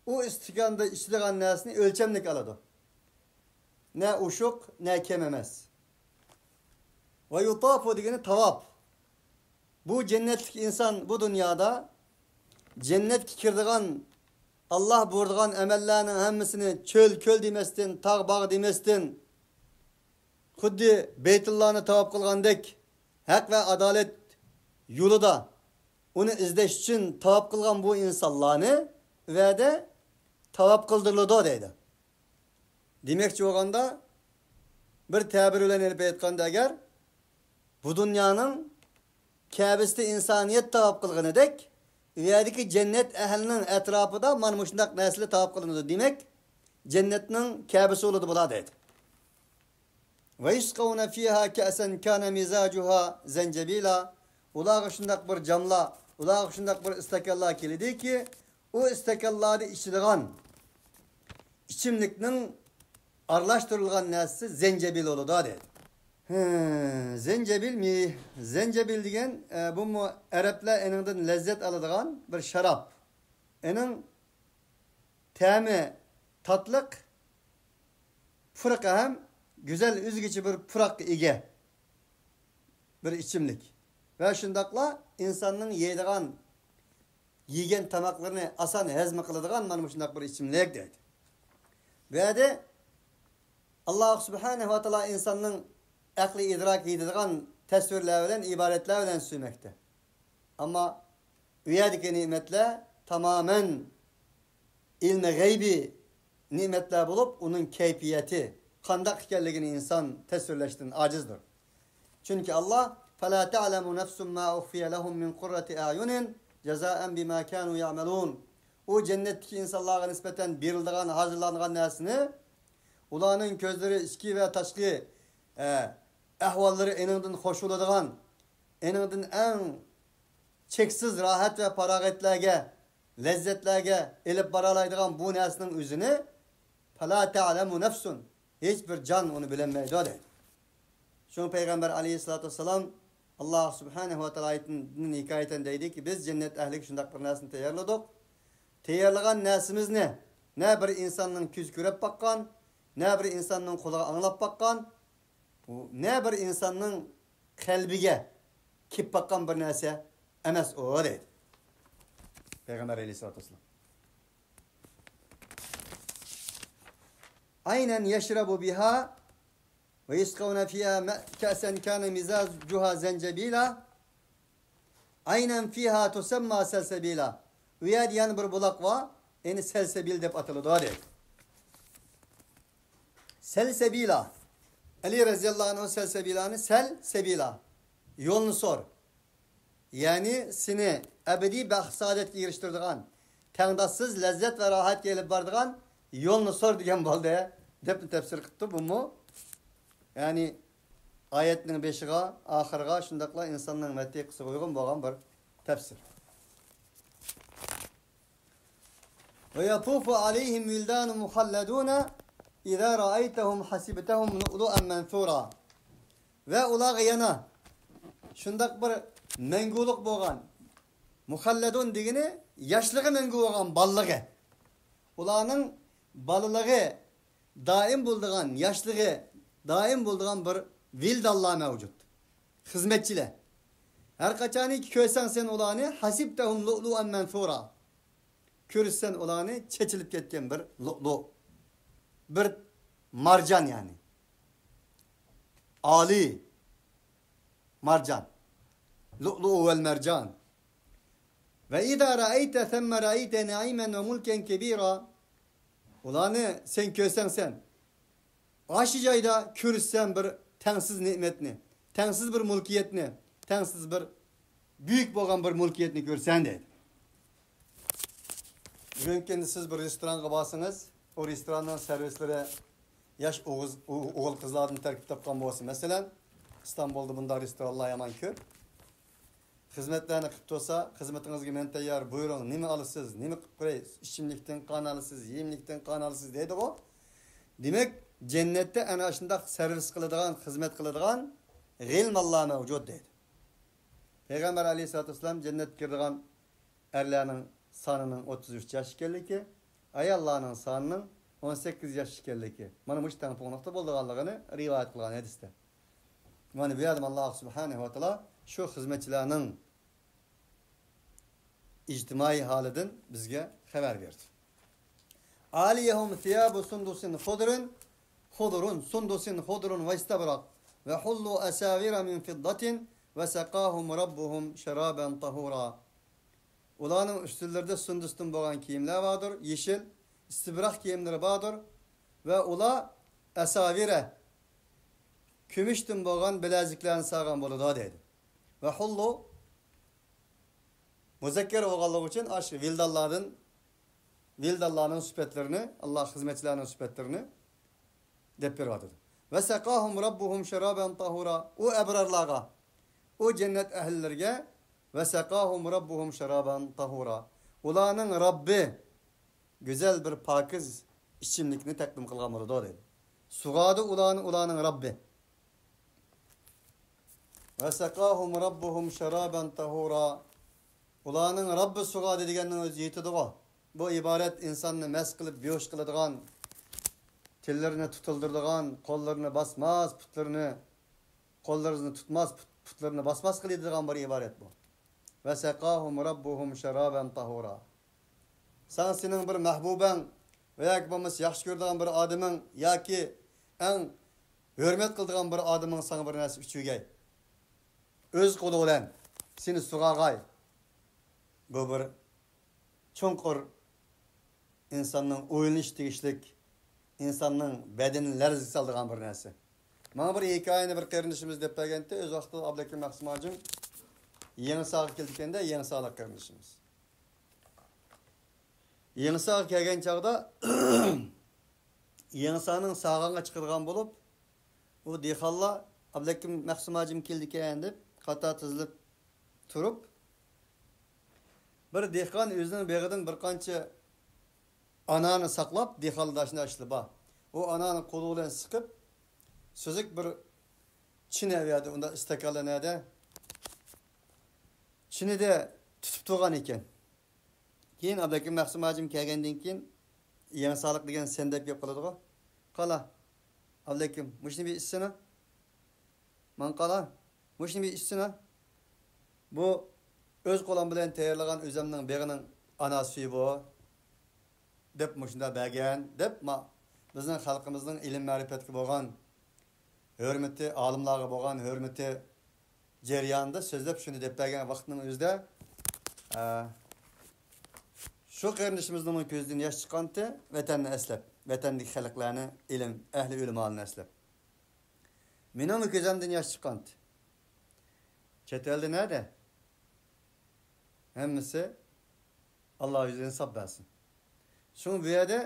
ئۇ ئىستىكاندا ئىچىدىغان نەرسىنى ئۆلچەملىك ئالىدۇ. نە ئوشۇق، نە كەم ئەمەس. ۋە يۇتافۇ دېگىنى تاۋاپ. بۇ جەننەتلىك ئىنسان بۇ دۇنيادا جەننەتكە كىرىدىغان، ئاللا بۇيرۇغان ئەمەللەرنىڭ ھەممىسىنى چۆل-كۆل دېمەستىن، تاغ-باغ دېمەستىن، خۇددى بەيتۇللانى تاۋاپ قىلغاندەك، ھەق ۋە ئادالەت يولىدا ئۇنى ئىزدەش ئۈچۈن تاۋاپ قىلغان بۇ ئىنسانلارنى ئۇ يەردە تاۋاپ قىلدۇرۇلىدۇ دەيدۇ. دېمەكچى بولغاندا، بىر تەبىر بىلەن ئېلىپ ئېيتقاندا ئەگەر، بۇ دۇنيانىڭ كەبىسىدە ئىنسانىيەت تاۋاپ قىلغىنىدەك، ئۇ يەردىكى جەننەت ئەھلىنىڭ ئەتراپىدا مانا مۇشۇنداق نەرسىلەر تاۋاپ قىلىنىدۇ. دېمەك، جەننەتنىڭ كەبىسى بولىدۇ بۇلار دەيدۇ. ويسقون فيها كأسا كان مزاجها زنجبيلا. ئۇلارغا شۇنداق بىر جاملار، ئۇلارغا شۇنداق بىر ئىستاكانلار كېلىدىكى، ئۇ ئىستاكانلاردا ئىچىدىغان ئىچىملىكنىڭ ئارىلاشتۇرۇلغان نەرسىسى زەنجەبىل بولىدۇ، دەيدۇ. ھە، زەنجەبىل مېۋە. زەنجەبىل دېگەن، ئە، بۇمۇ ئەرەبلەر ئېنىڭدىن لەززەت ئالىدىغان بىر شاراب. ئېنىڭ تەمى تاتلىق، پۇرىقى ھەم گۈزەل، ئۆزگىچە بىر پۇراققا ئىگە بىر ئىچىملىك. ۋە شۇنداقلا ئىنساننىڭ يەيدىغان، يېگەن تاماقلىرىنى ئاسان ھەزىم قىلىدىغان مانا مۇشۇنداق بىر ئىچىملىك، دەيدۇ. بۇ يەردە ئاللاھ سۇبھانەھۇ ۋە تائالا ئىنساننىڭ ئەقلى ئىدراك يېتىدىغان تەسۋىرلەر بىلەن، ئىبارەتلەر بىلەن سۆزلىمەكتە. ئەمما ئۇ يەردىكى نېمەتلەر تامامەن ئىلمى غەيبىي نېمەتلەر بولۇپ، ئۇنىڭ كەيپىياتى قانداق ئىكەنلىكىنى ئىنسان تەسۋىرلەشتىن ئاجىزدۇر. چۈنكى ئاللاھ، فلا تعلم نفس ما أخفي لهم من قرة أعين جزاء بما كانوا يعملون. ئۇ جەننەتتىكى ئىنسانلارغا نىسبەتەن بېرىلىدىغان، ھازىرلانغان نەرسىنى ئۇلارنىڭ كۆزلىرى ئىچكى ۋە تاشقى، ئە، ئەھۋاللىرى ئېنىڭدىن خوش بولىدىغان، ئېنىڭدىن ئەڭ چەكسىز راھەت ۋە پاراغەتلەرگە، لەززەتلەرگە ئېلىپ بارالايدىغان بۇ نەرسىنىڭ ئۆزىنى، فلا تعلم نفس، ھېچ بىر جان ئۇنى بىلەلمەيدۇ، دەيدۇ. شۇڭا پەيغەمبەر ئەلەيھىسسالاتۇ ۋەسسالام ئاللاھ سۇبھانەھۇ ۋە تائالا ئايىتىدىن ھېكايىتەن دەيدىكى، بىز جەننەت ئەھلىگە شۇنداق بىر نەرسىنى تەييارلىدۇق. تەييارلىغان نەرسىمىزنى نە بىر ئىنساننىڭ كۆزى كۆرۈپ باققان، نە بىر ئىنساننىڭ قۇلىقى ئاڭلاپ باققان، نە بىر ئىنساننىڭ قەلبىگە كېلىپ باققان بىر نەرسە ئەمەس ئۇ، دەيدۇ پەيغەمبەر ئەلەيھىسسالاتۇ ۋەسسالام. عينا يشرب بها ويسقون فيها كأسا كان مزاجها زنجبيلا عينا فيها تسمى سلسبيلا. ئۇ يەردە يەنە بىر بۇلاق بار، يەنى سەلسەبىل دەپ ئاتىلىدۇ، دەيدۇ. سەلسەبىلا. ئەلى رەزىياللاھۇ ئەنھۇ سەلسەبىلانى سەل سەبىلا، يولنى سور. يەنى سېنى ئەبەدىي بەخت-سائادەتكە ئېرىشتۈرىدىغان، تەڭداشسىز لەززەت ۋە راھەتكە ئېلىپ بارىدىغان يولنى سور دېگەن بولدى، دەپ تەپسىر قىپتۇ بۇمۇ. يەنى ئايەتنىڭ بېشىغا، ئاخىرىغا، شۇنداقلا ئىنساننىڭ مەنتىقىسىگە ئۇيغۇن بولغان بىر تەپسىر. ويطوف عليهم ولدان مخلدون إذا رأيتهم حسبتهم لؤلؤا منثورا. ۋە ئۇلارغا يەنە شۇنداق بىر مەڭگۈلۈك بولغان، مۇخەللەدۇن دېگىنى ياشلىقى مەڭگۈ بولغان، بالىلىقى. ئۇلارنىڭ بالىلىقى دائىم بولىدىغان، ياشلىقى دائىم بولىدىغان بىر ۋىلدانلار مەۋجۇت. خىزمەتچىلەر. ھەر قاچانكى كۆرسەڭ سەن ئۇلارنى، حسبتهم لؤلؤا منثورا. كۆرسەن ئۇلارنى چېچىلىپ كەتكەن بىر لۇئلۇ، بىر مارجان يەنى. ئالىي مارجان. لؤلؤ ۋەل مەرجان. وإذا رأيت ثم رأيت نعيما وملكا كبيرا. ئۇلارنى سەن كۆرسەڭ سەن، ئاشۇ جايدا كۆرسەن بىر تەڭسىز نېمەتنى، تەڭسىز بىر مۈلكىيەتنى، تەڭسىز بىر بۈيۈك بولغان بىر مۈلكىيەتنى كۆرسەن، دەيدۇ. بۈگۈنكى كۈندە سىز بىر رېستورانغا بارسىڭىز، ئۇ رېستوراننىڭ سېرۋىسلىرى ياش ئوغۇز-، ئو-، ئوغۇل-قىزلاردىن تەركىب تاپقان بولسا، مەسىلەن، ئىستانبۇلدا بۇنداق رېستورانلار يامان كۆپ. خىزمەتلەرنى قىلىپ تۇرسا، خىزمىتىڭىزگە مەن تەييار، بۇيرۇڭ، نېمە ئالىسىز، نېمە قىلىپ بېرەي، ئىچىملىكتىن قانى ئالىسىز، يېيىملىكتىن قانى ئالىسىز دەيدىغۇ. دېمەك، جەننەتتە ئەنە ئاشۇنداق سېرۋىس قىلىدىغان، خىزمەت قىلىدىغان غىلمانلار مەۋجۇت دەيدۇ. پەيغەمبەر ئەلەيھىسسالاتۇ ۋەسسالام جەننەتكە كىرىدىغان ئەرلەرنىڭ سانىنىڭ ئوتتۇز ئۈچ ياش ئىكەنلىكى، ئاياللارنىڭ سانىنىڭ ئون سەككىز ياش ئىكەنلىكى، مانا مۇشۇ تەڭپۇڭلۇقتا بولىدىغانلىقىنى رىۋايەت قىلغان ھەدىستە. مانا بۇ يەردە ئاللاھ سۇبھانەھۇ ۋە تائالا شۇ خىزمەتچىلەرنىڭ ئىجتىمائىي ھالىدىن بىزگە خەۋەر بەردى. عاليهم ثياب سندس خضر، خضر، سندس خضر واستبرق، وحلوا أساور من فضة، وسقاهم ربهم شرابا طهورا. ئۇلارنىڭ ئۈستىلىرىدە سۇندۇستىن بولغان كىيىملەر باردۇر، يېشىل، ئىستىبراق كىيىملىرى باردۇر ۋە ئۇلار ئەساۋىرە، كۈمۈشتىن بولغان بىلەزىكلەرنى سالغان بولىدۇ، دەيدۇ. ۋە ھۇللۇ مۇزەككەر بولغانلىقى ئۈچۈن ئاشۇ ۋىلدانلاردىن، ۋىلدانلارنىڭ سۈپەتلىرىنى، ئاللاھ خىزمەتچىلەرنىڭ سۈپەتلىرىنى دەپ بېرىۋاتىدۇ. ۋە سەقاھۇم رەببۇھۇم شەرابەن تاھۇرا. ئۇ ئەبرارلارغا، ئۇ جەننەت ئەھلىلىرىگە، ۋە سەقاھۇم رەببۇھۇم شەرابەن تاھۇرا. ئۇلارنىڭ رەببى گۈزەل بىر پاكىز ئىچىملىكنى تەقدىم قىلغان بولىدۇ دەيدۇ. سۇغاردى ئۇلارنى ئۇلارنىڭ رەببى. ۋەسەقاھۇم رەببۇھۇم شەرابەن تەھۇرا. ئۇلارنىڭ رەببى سۇغاردى دېگەننىڭ ئۆزى يېتىدىغۇ. بۇ ئىبارەت ئىنساننى مەست قىلىپ بىھوش قىلىدىغان، تىللىرىنى تۇتۇلدۇرىدىغان، قوللىرىنى باسماس، پۇتلىرىنى، قوللىرىنى تۇتماس، پۇت-، پۇتلىرىنى باسماس قىلىدىغان بىر ئىبارەت بۇ. ۋەسەقاھۇم رەببۇھۇم شەرابەن تەھۇرا. ساڭا سېنىڭ بىر مەھبۇبەڭ ۋە ياكى بولمىسا ياخشى كۆرىدىغان بىر ئادىمىڭ ياكى ئەڭ ھۆرمەت قىلىدىغان بىر ئادىمىڭ ساڭا بىر نەرسە ئىچۈرگەي. ئۆز قولى بىلەن سېنى سۇغارغاي. بۇ بىر چوڭقۇر ئىنساننىڭ ئويلىنىشى تېگىشلىك، ئىنساننىڭ بەدىنىنى لەرزىگە سالىدىغان بىر نەرسە. ماڭا بىر ھېكايىنى بىر قېرىندىشىمىز دەپ بەرگەنتى، ئۆز ۋاقتىدا ئابلىكىم مەخسۇم ھاجىم يېڭىساغا كېلىدىكەندە، يېڭىساغلىق قېرىندىشىمىز. يېڭىساغا كەلگەن چاغدا يېڭىسانىڭ ساغانغا چىقىدىغان بولۇپ، ئۇ دېھقانلار ئابلەككىم مەخسۇم ھاجىم كېلىدىكەن دەپ قاتار تىزىلىپ تۇرۇپ، بىر دېھقان ئۆزىنىڭ بېغىدىن بىر قانچە ئانارنى ساقلاپ، دېھقانلار شۇنداق ئىشلار بار. ئۇ ئانارنى قولى بىلەن سىقىپ، سۈزۈك بىر چىنە ئۇ يەردە، ئۇنداق ئىستاكانلار نەدە؟ چىنىدە تۇتۇپ تۇرغان ئىكەن. كېيىن ئابلەكىم مەخسۇم ھاجىم كەلگەندىن كېيىن، يېڭىساغلىق دېگەن سەن دەپ گەپ قىلىدىغۇ. قالا، ئابلەكىم، مۇشۇنى بىر ئىچسىنا. ماڭا قالا، مۇشۇنى بىر ئىچسىنا. بۇ ئۆز قولۇم بىلەن تەييارلىغان ئۆزۈمنىڭ بېغىنىڭ ئانار سۈيى بۇ. دەپ مۇشۇنداق بەرگەن، دەپ ما-، بىزنىڭ خەلقىمىزنىڭ ئىلىم-مەرىپەتكە بولغان ھۆرمىتى، ئالىملارغا بولغان ھۆرمىتى جەريانىدا سۆزلەپ شۇنى دەپ بەرگەن ۋاقىتنىڭ ئۆزىدە، ئە، شۇ قېرىندىشىمىزنىڭ كۆزىدىن ياش چىققانتى، ۋەتەننى ئەسلەپ، ۋەتەندىكى خەلقلەرنى، ئىلىم ئەھلى ئۆلىمالارنى ئەسلەپ. مېنىڭمۇ كۆزۈمدىن ياش چىققانتى. چەت ئەلدە نەدە؟ ھەممىسى ئاللا يۈزىدىن ساپ بەرسۇن. شۇڭا بۇ يەردە،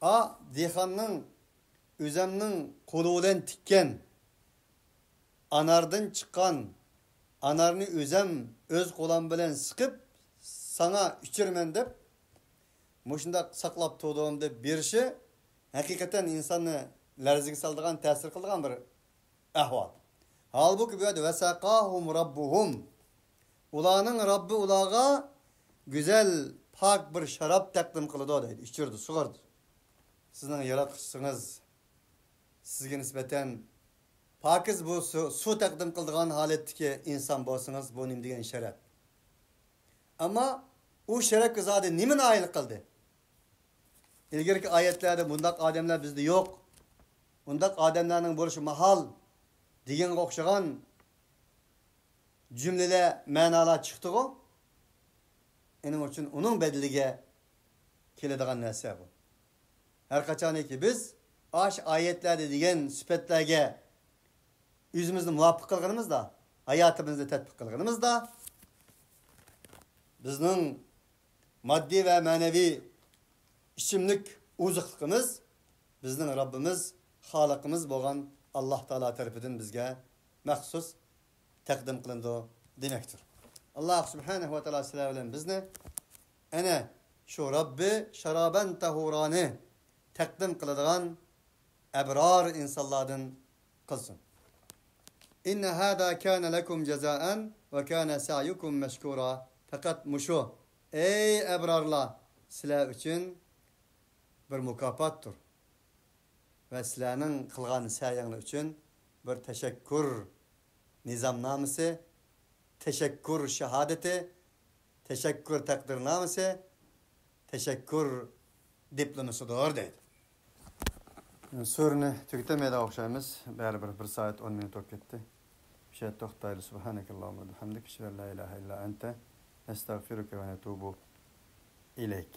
ئا، دېھقاننىڭ، ئۆزەمنىڭ قولى بىلەن تىككەن، ئاناردىن چىققان، ئانارنى ئۆزەم ئۆز قولۇم بىلەن سىقىپ، ساڭا ئىچۈرىمەن دەپ، مۇشۇنداق ساقلاپ تۇردۇم دەپ بېرىشى، ھەقىقەتەن ئىنساننى لەرزىگە سالىدىغان، تەسىر قىلىدىغان بىر ئەھۋال. ھالبۇكى، بۇ يەردە ۋەسەقاھۇم رەببۇھۇم. ئۇلارنىڭ رەببى ئۇلارغا گۈزەل، پاك بىر شاراب تەقدىم قىلىدۇ دەيدۇ، ئىچۈرىدۇ، سۇغۇرىدۇ. سىزنىڭ ياراتقۇچىسىڭىز سىزگە نىسبەتەن پاكىز بۇ سۇ، سۇ تەقدىم قىلىدىغان ھالەتتىكى ئىنسان بولسىڭىز، بۇ نېمە دېگەن شەرەپ؟ ئەمما ئۇ شەرەپكە زادى نېمە نائىل قىلدى؟ ئىلگىرىكى ئايەتلەردە بۇنداق ئادەملەر بىزدە يوق، ئۇنداق ئادەملەرنىڭ بولۇشى ماھال دېگەنگە ئوخشىغان جۈملىلەر، مەنالار چىقتىغۇ؟ ئېنىڭ ئۈچۈن ئۇنىڭ بەدىلىگە كېلىدىغان نەرسە بۇ. ھەر قاچانكى بىز ئاشۇ ئايەتلەردە دېگەن سۈپەتلەرگە ئۆزىمىزنى مۇۋاپىق قىلغىنىمىزدا، ھاياتىمىزنى تەتبىق قىلغىنىمىزدا، بىزنىڭ ماددىي ۋە مەنىۋى ئىچىملىك ئوزۇقلۇقىمىز بىزنىڭ رەببىمىز، خالىقىمىز بولغان ئاللاھ تائالا تەرىپىدىن بىزگە مەخسۇس تەقدىم قىلىنىدۇ دېمەكتۇر. ئاللاھ سۇبھانەھۇ ۋە تائالا سىلەر بىلەن بىزنى ئەنە شۇ رەببى شارابەن تەھۇرانى تەقدىم قىلىدىغان ئەبرار ئىنسانلاردىن قىلسۇن. إن هذا كان لكم جزاء وكان سعيكم مشكورا. پەقەت مۇشۇ، ئەي ئەبرارلار، سىلەر ئۈچۈن بىر مۇكاپاتتۇر ۋە سىلەرنىڭ قىلغان سەيىڭلار ئۈچۈن بىر تەشەككۈر نىزامنامىسى، تەشەككۈر شاھادىتى، تەشەككۈر تەقدىرنامىسى، تەشەككۈر دىپلومىسىدۇر دەيدۇ. سۈرىنى تۈگىتەلمەيدىغان ئوخشايمىز. بەرىبىر بىر سائەت ئون مىنۇت بولۇپ كەتتى. شۇ يەردە توختايلى. سبحانك اللهم وبحمدك، أشهد أن لا إله إلا أنت، نستغفرك ونتوب إليك.